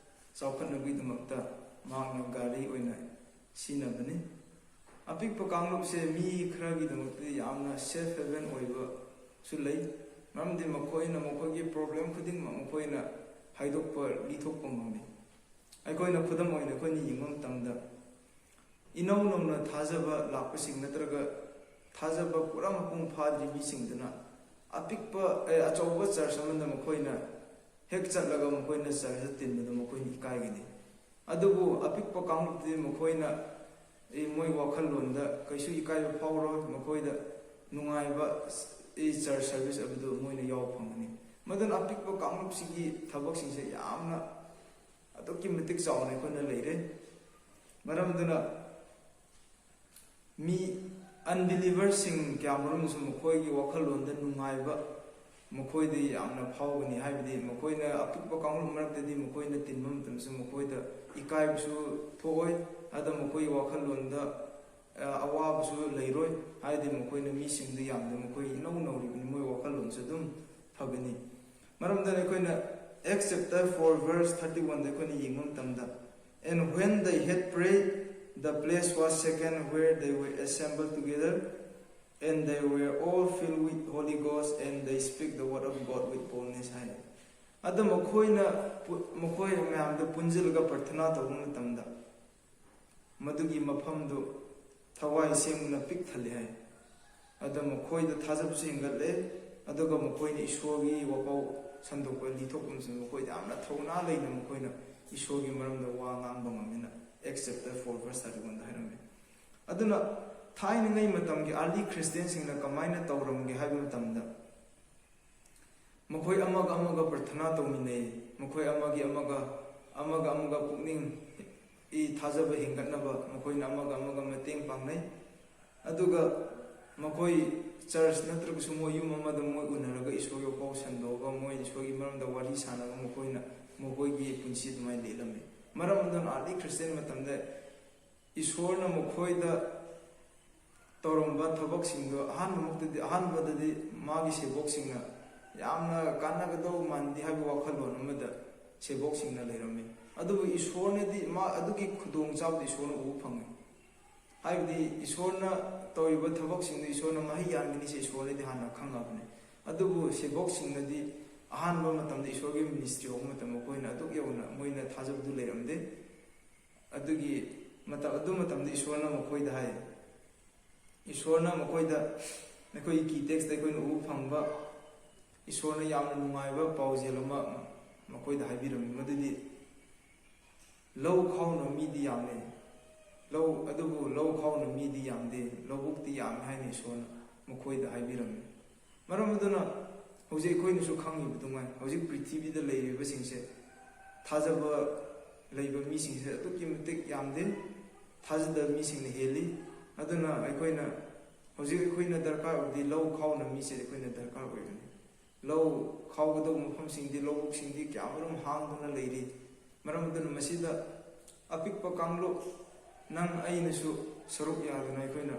ꯆꯥꯎꯈꯠꯅꯕꯒꯤꯗꯃꯛꯇ ꯃꯍꯥꯛꯅ ꯒꯥꯔꯤ ꯑꯣꯏꯅ ꯁꯤꯖꯤꯟꯅꯕꯅꯤ꯫ ꯑꯄꯤꯛꯄ ꯀꯥꯡꯂꯨꯞꯁꯦ ꯃꯤ ꯈꯔꯒꯤꯗꯃꯛꯇꯗꯤ ꯌꯥꯝꯅ safe haven ꯑꯣꯏꯕꯁꯨ ꯂꯩ, ꯃꯔꯝꯗꯤ ꯃꯈꯣꯏꯅ ꯃꯈꯣꯏꯒꯤ problem ꯈꯨꯗꯤꯡꯃꯛ ꯃꯈꯣꯏꯅ ꯍꯥꯏꯗꯣꯛꯄ, ꯂꯤꯊꯣꯛꯄ ꯉꯝꯃꯤ꯫ ꯑꯩꯈꯣꯏꯅ ꯈꯨꯗꯝ ꯑꯣꯏꯅ ꯑꯩꯈꯣꯏꯅ ꯌꯦꯡꯕ ꯃꯇꯝꯗ, ꯏꯅꯧ ꯅꯧꯅ ꯊꯥꯖꯕ ꯂꯥꯛꯄꯁꯤꯡ ꯅꯠꯇ꯭ꯔꯒ ꯊꯥꯖꯕ ꯄꯨꯔꯥ ꯃꯄꯨꯡ ꯐꯥꯗ꯭ꯔꯤꯕꯤꯁꯤꯡꯗꯨꯅ ꯑꯄꯤꯛꯄ, ꯑꯦ, ꯑꯆꯧꯕ ꯆꯔꯆ ꯑꯃꯗ ꯃꯈꯣꯏꯅ ꯍꯦꯛ ꯆꯠꯂꯒ ꯃꯈꯣꯏꯅ ꯆꯔꯆꯇ ꯇꯤꯟꯕꯗꯨ ꯃꯈꯣꯏꯅ ꯏꯀꯥꯏꯒꯅꯤ꯫ ꯑꯗꯨꯕꯨ ꯑꯄꯤꯛꯄ ꯀꯥꯡꯂꯨꯞꯇꯗꯤ ꯃꯈꯣꯏꯅ, ꯑꯦ, ꯃꯣꯏ ꯋꯥꯈꯜꯂꯣꯟꯗ ꯀꯩꯁꯨ ꯏꯀꯥꯏꯕ ꯐꯥꯎꯔꯣꯏ, ꯃꯈꯣꯏꯗ ꯅꯨꯡꯉꯥꯏꯕ, ꯑꯦ, ꯆꯔꯆ ꯁꯔꯚꯤꯁ ꯑꯗꯨꯗ ꯃꯣꯏꯅ ꯌꯥꯎꯕ ꯐꯪꯒꯅꯤ꯫ ꯃꯗꯨꯅ ꯑꯄꯤꯛꯄ ꯀꯥꯡꯂꯨꯞꯁꯤꯒꯤ ꯊꯕꯛꯁꯤꯡꯁꯦ ꯌꯥꯝꯅ ꯑꯗꯨꯛꯀꯤ ꯃꯇꯤꯛ ꯆꯥꯎꯅ ꯑꯩꯈꯣꯏꯅ ꯂꯩꯔꯦ꯫ ꯃꯔꯝ ꯑꯗꯨꯅ ꯃꯤ unbelieverꯁꯤꯡ ꯀꯌꯥꯃꯔꯨꯝꯁꯨ ꯃꯈꯣꯏꯒꯤ ꯋꯥꯈꯜꯂꯣꯟꯗ ꯅꯨꯡꯉꯥꯏꯕ ꯃꯈꯣꯏꯗ ꯌꯥꯝꯅ ꯐꯥꯎꯒꯅꯤ, ꯍꯥꯏꯕꯗꯤ ꯃꯈꯣꯏꯅ ꯑꯄꯤꯛꯄ ꯀꯥꯡꯂꯨꯞ ꯃꯔꯛꯇꯗꯤ ꯃꯈꯣꯏꯅ ꯇꯤꯟꯕ ꯃꯇꯝꯗꯁꯨ ꯃꯈꯣꯏꯗ ꯏꯀꯥꯏꯕꯁꯨ ꯊꯣꯛꯑꯣꯏ, ꯑꯗ ꯃꯈꯣꯏꯒꯤ ꯋꯥꯈꯜꯂꯣꯟꯗ, ꯑ, ꯑꯋꯥꯕꯁꯨ ꯂꯩꯔꯣꯏ, ꯍꯥꯏꯗꯤ ꯃꯈꯣꯏꯅ ꯃꯤꯁꯤꯡꯗ ꯌꯥꯝꯅ, ꯃꯈꯣꯏ ꯏꯅꯧ ꯅꯧꯔꯤꯕꯅꯤ, ꯃꯣꯏ ꯋꯥꯈꯜꯂꯣꯟꯁꯨ ꯑꯗꯨꯝ ꯐꯒꯅꯤ꯫ ꯃꯔꯝ ꯑꯗꯨꯅ ꯑꯩꯈꯣꯏꯅ Acts chapter four verse thirty oneꯗ ꯑꯩꯈꯣꯏꯅ ꯌꯦꯡꯕ ꯃꯇꯝꯗ, "And when they had prayed, the place was shaken where they were assembled together, and they were all filled with Holy Ghost, and they speak the word of God with boldness" ꯍꯥꯏ꯫ ꯑꯗ ꯃꯈꯣꯏꯅ ꯄꯨ-, ꯃꯈꯣꯏ ꯃꯌꯥꯝꯗ ꯄꯨꯟꯁꯤꯜꯂꯒ ꯄ꯭ꯔꯊꯅꯥ ꯇꯧꯕ ꯃꯇꯝꯗ ꯃꯗꯨꯒꯤ ꯃꯐꯝꯗꯨ ꯊꯋꯥꯏ ꯁꯦꯡꯅ ꯄꯤꯛ ꯊꯜꯂꯤ ꯍꯥꯏ꯫ ꯑꯗ ꯃꯈꯣꯏꯗ ꯊꯥꯖꯕꯁꯨ ꯍꯦꯟꯒꯠꯂꯦ, ꯑꯗꯨꯒ ꯃꯈꯣꯏꯅ ꯏꯁꯣꯔꯒꯤ ꯋꯥꯄꯥꯎ ꯁꯟꯗꯣꯛꯄ ꯂꯤꯊꯣꯛꯄ ꯑꯃꯁꯨꯡ ꯃꯈꯣꯏꯗ ꯌꯥꯝꯅ ꯊꯧꯅꯥ ꯂꯩꯅ ꯃꯈꯣꯏꯅ ꯏꯁꯣꯔꯒꯤ ꯃꯔꯝꯗ ꯋꯥ ꯉꯥꯡꯕ ꯉꯝꯃꯦꯅ Chapter four verse thirty-one ꯗ ꯍꯥꯏꯔꯝꯃꯤ꯫ ꯑꯗꯨꯅ ꯊꯥꯏꯅꯉꯩ ꯃꯇꯝꯒꯤ early Christianꯁꯤꯡꯅ ꯀꯃꯥꯏꯅ ꯇꯧꯔꯝꯒꯦ ꯍꯥꯏꯕ ꯃꯇꯝꯗ, ꯃꯈꯣꯏ ꯑꯃꯒ ꯑꯃꯒ ꯄ꯭ꯔꯊꯅꯥ ꯇꯧꯃꯤꯟꯅꯩ꯫ ꯃꯈꯣꯏ ꯑꯃꯒꯤ ꯑꯃꯒ, ꯑꯃꯒ ꯑꯃꯒ ꯄꯨꯛꯅꯤꯡ ꯏ ꯊꯥꯖꯕ ꯍꯦꯟꯒꯠꯅꯕ ꯃꯈꯣꯏꯅ ꯑꯃꯒ ꯑꯃꯒ ꯃꯇꯦꯡ ꯄꯥꯡꯅꯩ꯫ ꯑꯗꯨꯒ ꯃꯈꯣꯏ ꯆꯔꯆ ꯅꯠꯇ꯭ꯔꯒꯁꯨ ꯃꯣꯏ ꯌꯨꯝ ꯑꯃꯗ ꯃꯣꯏ ꯎꯅꯔꯒ ꯏꯁꯣꯔꯒꯤ ꯄꯥꯎ ꯁꯟꯗꯣꯛꯑꯒ ꯃꯣꯏ ꯏꯁꯣꯔꯒꯤ ꯃꯔꯝꯗ ꯋꯥꯔꯤ ꯁꯥꯟꯅꯕ ꯃꯈꯣꯏꯅ ꯃꯈꯣꯏꯒꯤ ꯄꯨꯟꯁꯤ ꯑꯗꯨꯃꯥꯏꯅ ꯂꯦꯜꯂꯝꯃꯤ꯫ ꯃꯔꯝ ꯑꯗꯨꯅ early Christian ꯃꯇꯝꯗ ꯏꯁꯣꯔꯅ ꯃꯈꯣꯏꯗ ꯇꯧꯔꯝꯕ ꯊꯕꯛꯁꯤꯡꯗꯣ ꯑꯍꯥꯟꯕꯃꯛꯇꯗꯤ, ꯑꯍꯥꯟꯕꯗꯗꯤ ꯃꯥꯒꯤ ꯁꯦꯕꯣꯛꯁꯤꯡꯅ ꯌꯥꯝꯅ ꯀꯥꯟꯅꯒꯗꯧꯕ ꯃꯥꯟꯗꯦ ꯍꯥꯏꯕ ꯋꯥꯈꯜꯂꯣꯟ ꯑꯃꯗ ꯁꯦꯕꯣꯛꯁꯤꯡꯅ ꯂꯩꯔꯝꯃꯤ꯫ ꯑꯗꯨꯕꯨ ꯏꯁꯣꯔꯅꯗꯤ ꯃꯥ ꯑꯗꯨꯒꯤ ꯈꯨꯗꯣꯡꯆꯥꯕꯗꯨ ꯏꯁꯣꯔꯅ ꯎꯕ ꯐꯪꯉꯤ꯫ ꯍꯥꯏꯕꯗꯤ ꯏꯁꯣꯔꯅ ꯇꯧꯔꯤꯕ ꯊꯕꯛꯁꯤꯡꯗꯨ ꯏꯁꯣꯔꯅ ꯃꯍꯩ ꯌꯥꯟꯒꯅꯤꯁꯦ ꯏꯁꯣꯔꯅꯗꯤ ꯍꯥꯟꯅ ꯈꯪꯉꯕꯅꯤ꯫ ꯑꯗꯨꯕꯨ ꯁꯦꯕꯣꯛꯁꯤꯡꯅꯗꯤ ꯑꯍꯥꯟꯕ ꯃꯇꯝꯗ ꯏꯁꯣꯔꯒꯤ ministry ꯍꯧꯕ ꯃꯇꯝꯗ ꯃꯈꯣꯏꯅ ꯑꯗꯨꯛ ꯌꯧꯅ ꯃꯣꯏꯅ ꯊꯥꯖꯕꯗꯨ ꯂꯩꯔꯝꯗꯦ꯫ ꯑꯗꯨꯒꯤ ꯃꯇꯝ, ꯑꯗꯨ ꯃꯇꯝꯗ ꯏꯁꯣꯔꯅ ꯃꯈꯣꯏꯗ ꯍꯥꯏ, ꯏꯁꯣꯔꯅ ꯃꯈꯣꯏꯗ, ꯑꯩꯈꯣꯏꯒꯤ key text ꯑꯩꯈꯣꯏꯅ ꯎꯕ ꯐꯪꯕ ꯏꯁꯣꯔꯅ ꯌꯥꯝꯅ ꯅꯨꯡꯉꯥꯏꯕ ꯄꯥꯎꯖꯦꯜ ꯑꯃ ꯃꯈꯣꯏꯗ ꯍꯥꯏꯕꯤꯔꯝꯃꯤ, ꯃꯗꯨꯗꯤ ꯂꯧ ꯈꯥꯎꯅ ꯃꯤꯗꯤ ꯌꯥꯝꯃꯦ, ꯂꯧ, ꯑꯗꯨꯕꯨ ꯂꯧ ꯈꯥꯎꯅ ꯃꯤꯗꯤ ꯌꯥꯝꯗꯦ, ꯂꯧꯕꯨꯛꯇꯤ ꯌꯥꯝꯃꯦ ꯍꯥꯏꯅ ꯏꯁꯣꯔꯅ ꯃꯈꯣꯏꯗ ꯍꯥꯏꯕꯤꯔꯝꯃꯤ꯫ ꯃꯔꯝ ꯑꯗꯨꯅ ꯍꯧꯖꯤꯛ ꯑꯩꯈꯣꯏꯅꯁꯨ ꯈꯪꯉꯤꯕꯗꯨꯉꯥꯏ, ꯍꯧꯖꯤꯛ ꯄ꯭ꯔꯤꯊꯤꯕꯤꯗ ꯂꯩꯔꯤꯕꯁꯤꯡꯁꯦ, ꯊꯥꯖꯕ ꯂꯩꯕ ꯃꯤꯁꯤꯡꯁꯦ ꯑꯗꯨꯛꯀꯤ ꯃꯇꯤꯛ ꯌꯥꯝꯗꯦ, ꯊꯥꯖꯗꯕ ꯃꯤꯁꯤꯡꯅ ꯍꯦꯜꯂꯤ꯫ ꯑꯗꯨꯅ ꯑꯩꯈꯣꯏꯅ ꯍꯧꯖꯤꯛ ꯑꯩꯈꯣꯏꯅ ꯗꯔꯀꯥꯔ ꯑꯣꯏꯕꯗꯤ ꯂꯧ ꯈꯥꯎꯅ ꯃꯤꯁꯦ ꯑꯩꯈꯣꯏꯅ ꯗꯔꯀꯥꯔ ꯑꯣꯏꯕꯅꯤ꯫ ꯂꯧ ꯈꯥꯎꯒꯗꯧꯕ ꯃꯐꯝꯁꯤꯡꯗꯤ, ꯂꯧꯕꯨꯛꯁꯤꯡꯗꯤ ꯀꯌꯥꯃꯔꯨꯝ ꯍꯥꯡꯗꯨꯅ ꯂꯩꯔꯤ꯫ ꯃꯔꯝ ꯑꯗꯨꯅ ꯃꯁꯤꯗ ꯑꯄꯤꯛꯄ ꯀꯥꯡꯂꯨꯞ, ꯅꯪ ꯑꯩꯅꯁꯨ ꯁꯔꯨꯛ ꯌꯥꯗꯨꯅ ꯑꯩꯈꯣꯏꯅ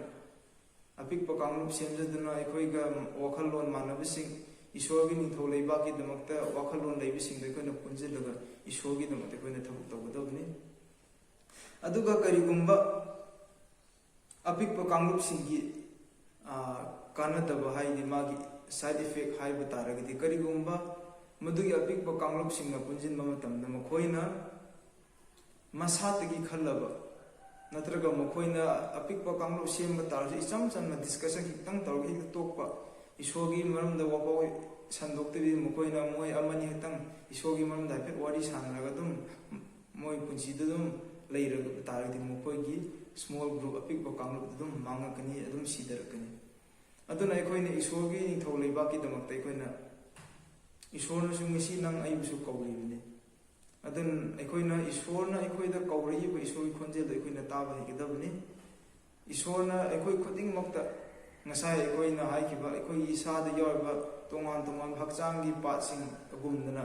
ꯑꯄꯤꯛꯄ ꯀꯥꯡꯂꯨꯞ ꯁꯦꯝꯖꯗꯨꯅ ꯑꯩꯈꯣꯏꯒ ꯋꯥꯈꯜꯂꯣꯟ ꯃꯥꯟꯅꯕꯁꯤꯡ, ꯏꯁꯣꯔꯒꯤ ꯅꯤꯡꯊꯧ ꯂꯩꯕꯥꯛꯀꯤꯗꯃꯛꯇ ꯋꯥꯈꯜꯂꯣꯟ ꯂꯩꯕꯁꯤꯡꯗꯣ ꯑꯩꯈꯣꯏꯅ ꯄꯨꯟꯁꯤꯜꯂꯒ ꯏꯁꯣꯔꯒꯤꯗꯃꯛꯇ ꯑꯩꯈꯣꯏꯅ ꯊꯕꯛ ꯇꯧꯒꯗꯕꯅꯤ꯫ ꯑꯗꯨꯒ ꯀꯔꯤꯒꯨꯝꯕ ꯑꯄꯤꯛꯄ ꯀꯥꯡꯂꯨꯞꯁꯤꯡꯒꯤ, ꯑ, ꯀꯥꯟꯅꯗꯕ ꯍꯥꯏꯗꯤ ꯃꯥꯒꯤ side effect ꯍꯥꯏꯕ ꯇꯥꯔꯒꯗꯤ, ꯀꯔꯤꯒꯨꯝꯕ ꯃꯗꯨꯒꯤ ꯑꯄꯤꯛꯄ ꯀꯥꯡꯂꯨꯞꯁꯤꯡꯅ ꯄꯨꯟꯁꯤꯟꯕ ꯃꯇꯝꯗ ꯃꯈꯣꯏꯅ ꯃꯁꯥꯗꯒꯤ ꯈꯜꯂꯕ ꯅꯠꯇ꯭ꯔꯒ ꯃꯈꯣꯏꯅ ꯑꯄꯤꯛꯄ ꯀꯥꯡꯂꯨꯞ ꯁꯦꯝꯕ ꯇꯥꯔꯁꯨ ꯏꯆꯝ ꯆꯝꯅ discussion ꯈꯤꯇꯪ ꯇꯧꯔꯒ ꯍꯦꯛꯇ ꯇꯣꯛꯄ, ꯏꯁꯣꯔꯒꯤ ꯃꯔꯝꯗ ꯋꯥꯐꯥꯎ ꯁꯟꯗꯣꯛꯇꯕꯤ ꯃꯈꯣꯏꯅ ꯃꯣꯏ ꯑꯃꯅꯤ ꯈꯛꯇꯪ ꯏꯁꯣꯔꯒꯤ ꯃꯔꯝꯗ ꯍꯥꯏꯐꯦꯠ ꯋꯥꯔꯤ ꯁꯥꯟꯅꯔꯒ ꯑꯗꯨꯝ ꯃꯣꯏ ꯄꯨꯟꯁꯤꯗ ꯑꯗꯨꯝ ꯂꯩꯔꯕ ꯇꯥꯔꯒꯗꯤ ꯃꯈꯣꯏꯒꯤ small group, ꯑꯄꯤꯛꯄ ꯀꯥꯡꯂꯨꯞ ꯑꯗꯨꯝ ꯃꯥꯡꯉꯛꯀꯅꯤ, ꯑꯗꯨꯝ ꯁꯤꯊꯔꯛꯀꯅꯤ꯫ ꯑꯗꯨꯅ ꯑꯩꯈꯣꯏꯅ ꯏꯁꯣꯔꯒꯤ ꯅꯤꯡꯊꯧ ꯂꯩꯕꯥꯛꯀꯤꯗꯃꯛꯇ ꯑꯩꯈꯣꯏꯅ ꯏꯁꯣꯔꯅꯁꯨ ꯉꯁꯤ ꯅꯪ ꯑꯩꯕꯨꯁꯨ ꯀꯧꯔꯤꯕꯅꯤ꯫ ꯑꯗꯨꯅ ꯑꯩꯈꯣꯏꯅ ꯏꯁꯣꯔꯅ ꯑꯩꯈꯣꯏꯗ ꯀꯧꯔꯛꯏꯕ ꯏꯁꯣꯔꯒꯤ ꯈꯣꯟꯖꯦꯜꯗꯣ ꯑꯩꯈꯣꯏꯅ ꯇꯥꯕ ꯍꯩꯒꯗꯕꯅꯤ꯫ ꯏꯁꯣꯔꯅ ꯑꯩꯈꯣꯏ ꯈꯨꯗꯤꯡꯃꯛꯇ ꯉꯁꯥꯏ ꯑꯩꯈꯣꯏꯅ ꯍꯥꯏꯈꯤꯕ ꯑꯩꯈꯣꯏꯒꯤ ꯏꯁꯥꯗ ꯌꯥꯎꯔꯤꯕ ꯇꯣꯉꯥꯟ ꯇꯣꯉꯥꯟꯕ ꯍꯛꯆꯥꯡꯒꯤ partꯁꯤꯡꯒꯨꯝꯗꯅ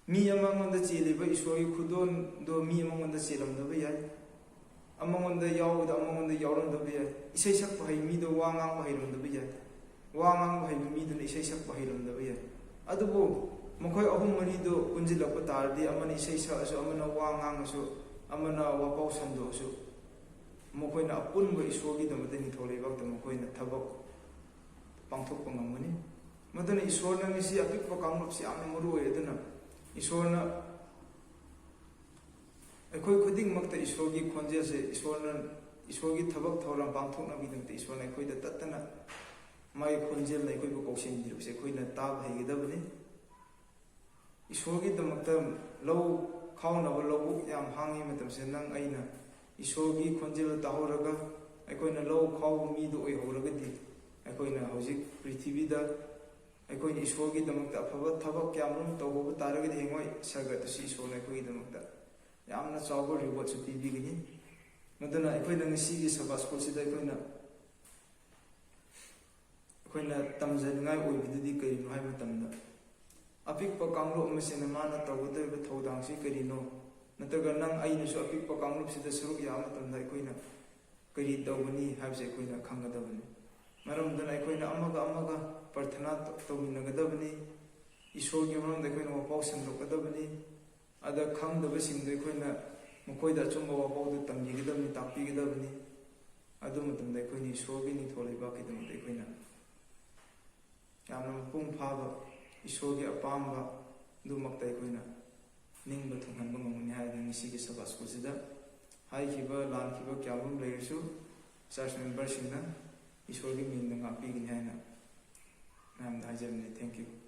ꯃꯤ ꯑꯃꯉꯣꯟꯗ ꯆꯦꯜꯂꯤꯕ ꯏꯁꯣꯔꯒꯤ ꯈꯨꯗꯣꯜꯗꯣ ꯃꯤ ꯑꯃꯉꯣꯟꯗ ꯆꯦꯜꯂꯝꯗꯕ ꯌꯥꯏ꯫ ꯑꯃꯉꯣꯟꯗ ꯌꯥꯎꯕꯗ ꯑꯃꯉꯣꯟꯗ ꯌꯥꯎꯔꯝꯗꯕ ꯌꯥꯏ꯫ ꯏꯁꯩ ꯁꯛꯄ ꯍꯩ ꯃꯤꯗꯣ ꯋꯥ ꯉꯥꯡꯕ ꯍꯩꯔꯝꯗꯕ ꯌꯥꯏ꯫ ꯋꯥ ꯉꯥꯡꯕ ꯍꯩꯕ ꯃꯤꯗꯨꯅ ꯏꯁꯩ ꯁꯛꯄ ꯍꯩꯔꯝꯗꯕ ꯌꯥꯏ꯫ ꯑꯗꯨꯕꯨ ꯃꯈꯣꯏ ꯑꯍꯨꯝ ꯃꯔꯤꯗꯨ ꯄꯨꯟꯁꯤꯜꯂꯛꯄ ꯇꯥꯔꯗꯤ, ꯑꯃꯅ ꯏꯁꯩ ꯁꯛꯑꯁꯨ, ꯑꯃꯅ ꯋꯥ ꯉꯥꯡꯉꯁꯨ, ꯑꯃꯅ ꯋꯥꯄꯥꯎ ꯁꯟꯗꯣꯛꯑꯁꯨ, ꯃꯈꯣꯏꯅ ꯑꯄꯨꯟꯕ ꯏꯁꯣꯔꯒꯤꯗꯃꯛꯇ ꯅꯤꯡꯊꯧ ꯂꯩꯕꯥꯛꯇ ꯃꯈꯣꯏꯅ ꯊꯕꯛ ꯄꯥꯡꯊꯣꯛꯄ ꯉꯝꯒꯅꯤ꯫ ꯃꯗꯨꯅ ꯏꯁꯣꯔꯅ ꯉꯁꯤ ꯑꯄꯤꯛꯄ ꯀꯥꯡꯂꯨꯞꯁꯤ ꯌꯥꯝꯅ ꯃꯔꯨ ꯑꯣꯏ꯫ ꯑꯗꯨꯅ ꯏꯁꯣꯔꯅ ꯑꯩꯈꯣꯏ ꯈꯨꯗꯤꯡꯃꯛꯇ ꯏꯁꯣꯔꯒꯤ ꯈꯣꯟꯖꯦꯜꯁꯦ, ꯏꯁꯣꯔꯅ, ꯏꯁꯣꯔꯒꯤ ꯊꯕꯛ ꯊꯧꯔꯝ ꯄꯥꯡꯊꯣꯛꯅꯕꯒꯤꯗꯃꯛꯇ ꯏꯁꯣꯔꯅ ꯑꯩꯈꯣꯏꯗ ꯇꯠꯇꯅ ꯃꯥꯒꯤ ꯈꯣꯟꯖꯦꯜꯅ ꯑꯩꯈꯣꯏꯕꯨ ꯀꯧꯁꯤꯟꯕꯤꯔꯕꯁꯦ ꯑꯩꯈꯣꯏꯅ ꯇꯥꯕ ꯍꯩꯒꯗꯕꯅꯤ꯫ ꯏꯁꯣꯔꯒꯤꯗꯃꯛꯇ ꯂꯧ ꯈꯥꯎꯅꯕ ꯂꯧꯕꯨꯛ ꯌꯥꯝ ꯍꯥꯡꯉꯤ ꯃꯇꯝꯁꯤꯗ ꯅꯪ ꯑꯩꯅ ꯏꯁꯣꯔꯒꯤ ꯈꯣꯟꯖꯦꯜ ꯇꯥꯍꯧꯔꯒ ꯑꯩꯈꯣꯏꯅ ꯂꯧ ꯈꯥꯎꯕ ꯃꯤꯗꯨ ꯑꯣꯏꯍꯧꯔꯒꯗꯤ, ꯑꯩꯈꯣꯏꯅ ꯍꯧꯖꯤꯛ ꯄ꯭ꯔꯤꯊꯤꯕꯤꯗ ꯑꯩꯈꯣꯏꯅ ꯏꯁꯣꯔꯒꯤꯗꯃꯛꯇ ꯑꯐꯕ ꯊꯕꯛ ꯀꯌꯥꯃꯔꯨꯝ ꯇꯧꯍꯧꯕ ꯇꯥꯔꯒꯗꯤ, ꯍꯌꯦꯡꯋꯥꯏ ꯁꯔꯒꯗꯁꯨ ꯏꯁꯣꯔꯅ ꯑꯩꯈꯣꯏꯒꯤꯗꯃꯛꯇ ꯌꯥꯝꯅ ꯆꯥꯎꯕ rewardꯁꯨ ꯄꯤꯕꯤꯒꯅꯤ꯫ ꯃꯗꯨꯅ ꯑꯩꯈꯣꯏꯅ ꯉꯁꯤꯒꯤ ꯁꯕꯥꯠ ꯁ꯭ꯀꯨꯜꯁꯤꯗ ꯑꯩꯈꯣꯏꯅ, ꯑꯩꯈꯣꯏꯅ ꯇꯝꯖꯅꯤꯡꯉꯥꯏ ꯑꯣꯏꯕꯗꯨꯗꯤ ꯀꯔꯤꯅꯣ ꯍꯥꯏꯕ ꯃꯇꯝꯗ, ꯑꯄꯤꯛꯄ ꯀꯥꯡꯂꯨꯞ ꯑꯃꯁꯤꯅ ꯃꯥꯅ ꯇꯧꯒꯗꯧꯔꯤꯕ ꯊꯧꯗꯥꯡꯁꯤ ꯀꯔꯤꯅꯣ, ꯅꯠꯇ꯭ꯔꯒ ꯅꯪ ꯑꯩꯅꯁꯨ ꯑꯄꯤꯛꯄ ꯀꯥꯡꯂꯨꯞꯁꯤꯗ ꯁꯔꯨꯛ ꯌꯥꯕ ꯃꯇꯝꯗ ꯑꯩꯈꯣꯏꯅ ꯀꯔꯤ ꯇꯧꯒꯅꯤ ꯍꯥꯏꯕꯁꯦ ꯑꯩꯈꯣꯏꯅ ꯈꯪꯒꯗꯕꯅꯤ꯫ ꯃꯔꯝ ꯑꯗꯨꯅ ꯑꯩꯈꯣꯏꯅ ꯑꯃꯒ ꯑꯃꯒ ꯄ꯭ꯔꯊꯅꯥ ꯇꯧ-, ꯇꯧꯃꯤꯟꯅꯒꯗꯕꯅꯤ꯫ ꯏꯁꯣꯔꯒꯤ ꯃꯔꯝꯗ ꯑꯩꯈꯣꯏꯅ ꯋꯥꯄꯥꯎ ꯁꯟꯗꯣꯛꯀꯗꯕꯅꯤ꯫ ꯑꯗ ꯈꯪꯗꯕꯁꯤꯡꯗꯣ ꯑꯩꯈꯣꯏꯅ ꯃꯈꯣꯏꯗ ꯑꯆꯨꯝꯕ ꯋꯥꯄꯥꯎꯗꯨ ꯇꯝꯕꯤꯒꯗꯕꯅꯤ, ꯇꯥꯛꯄꯤꯒꯗꯕꯅꯤ꯫ ꯑꯗꯨ ꯃꯇꯝꯗ ꯑꯩꯈꯣꯏꯅ ꯏꯁꯣꯔꯒꯤ ꯅꯤꯡꯊꯧ ꯂꯩꯕꯥꯛꯀꯤꯗꯃꯛꯇ ꯑꯩꯈꯣꯏꯅ ꯌꯥꯝꯅ ꯃꯄꯨꯡ ꯐꯥꯕ ꯏꯁꯣꯔꯒꯤ ꯑꯄꯥꯝꯕ ꯑꯗꯨꯃꯛꯇ ꯑꯩꯈꯣꯏꯅ ꯅꯤꯡꯕ ꯊꯨꯡꯍꯟꯕ ꯉꯝꯒꯅꯤ ꯍꯥꯏꯔꯒ ꯉꯁꯤꯒꯤ ꯁꯕꯥꯠ ꯁ꯭ꯀꯨꯜꯁꯤꯗ ꯍꯥꯏꯈꯤꯕ ꯂꯥꯟꯈꯤꯕ ꯀꯌꯥ ꯑꯃ ꯂꯩꯔꯁꯨ, church memberꯁꯤꯡꯅ ꯏꯁꯣꯔꯒꯤ ꯃꯤꯡꯗ ꯉꯥꯛꯄꯤꯒꯅꯤ ꯍꯥꯏꯅ ꯃꯌꯥꯝꯗ ꯍꯥꯏꯖꯕꯅꯤ꯫ Thank you꯫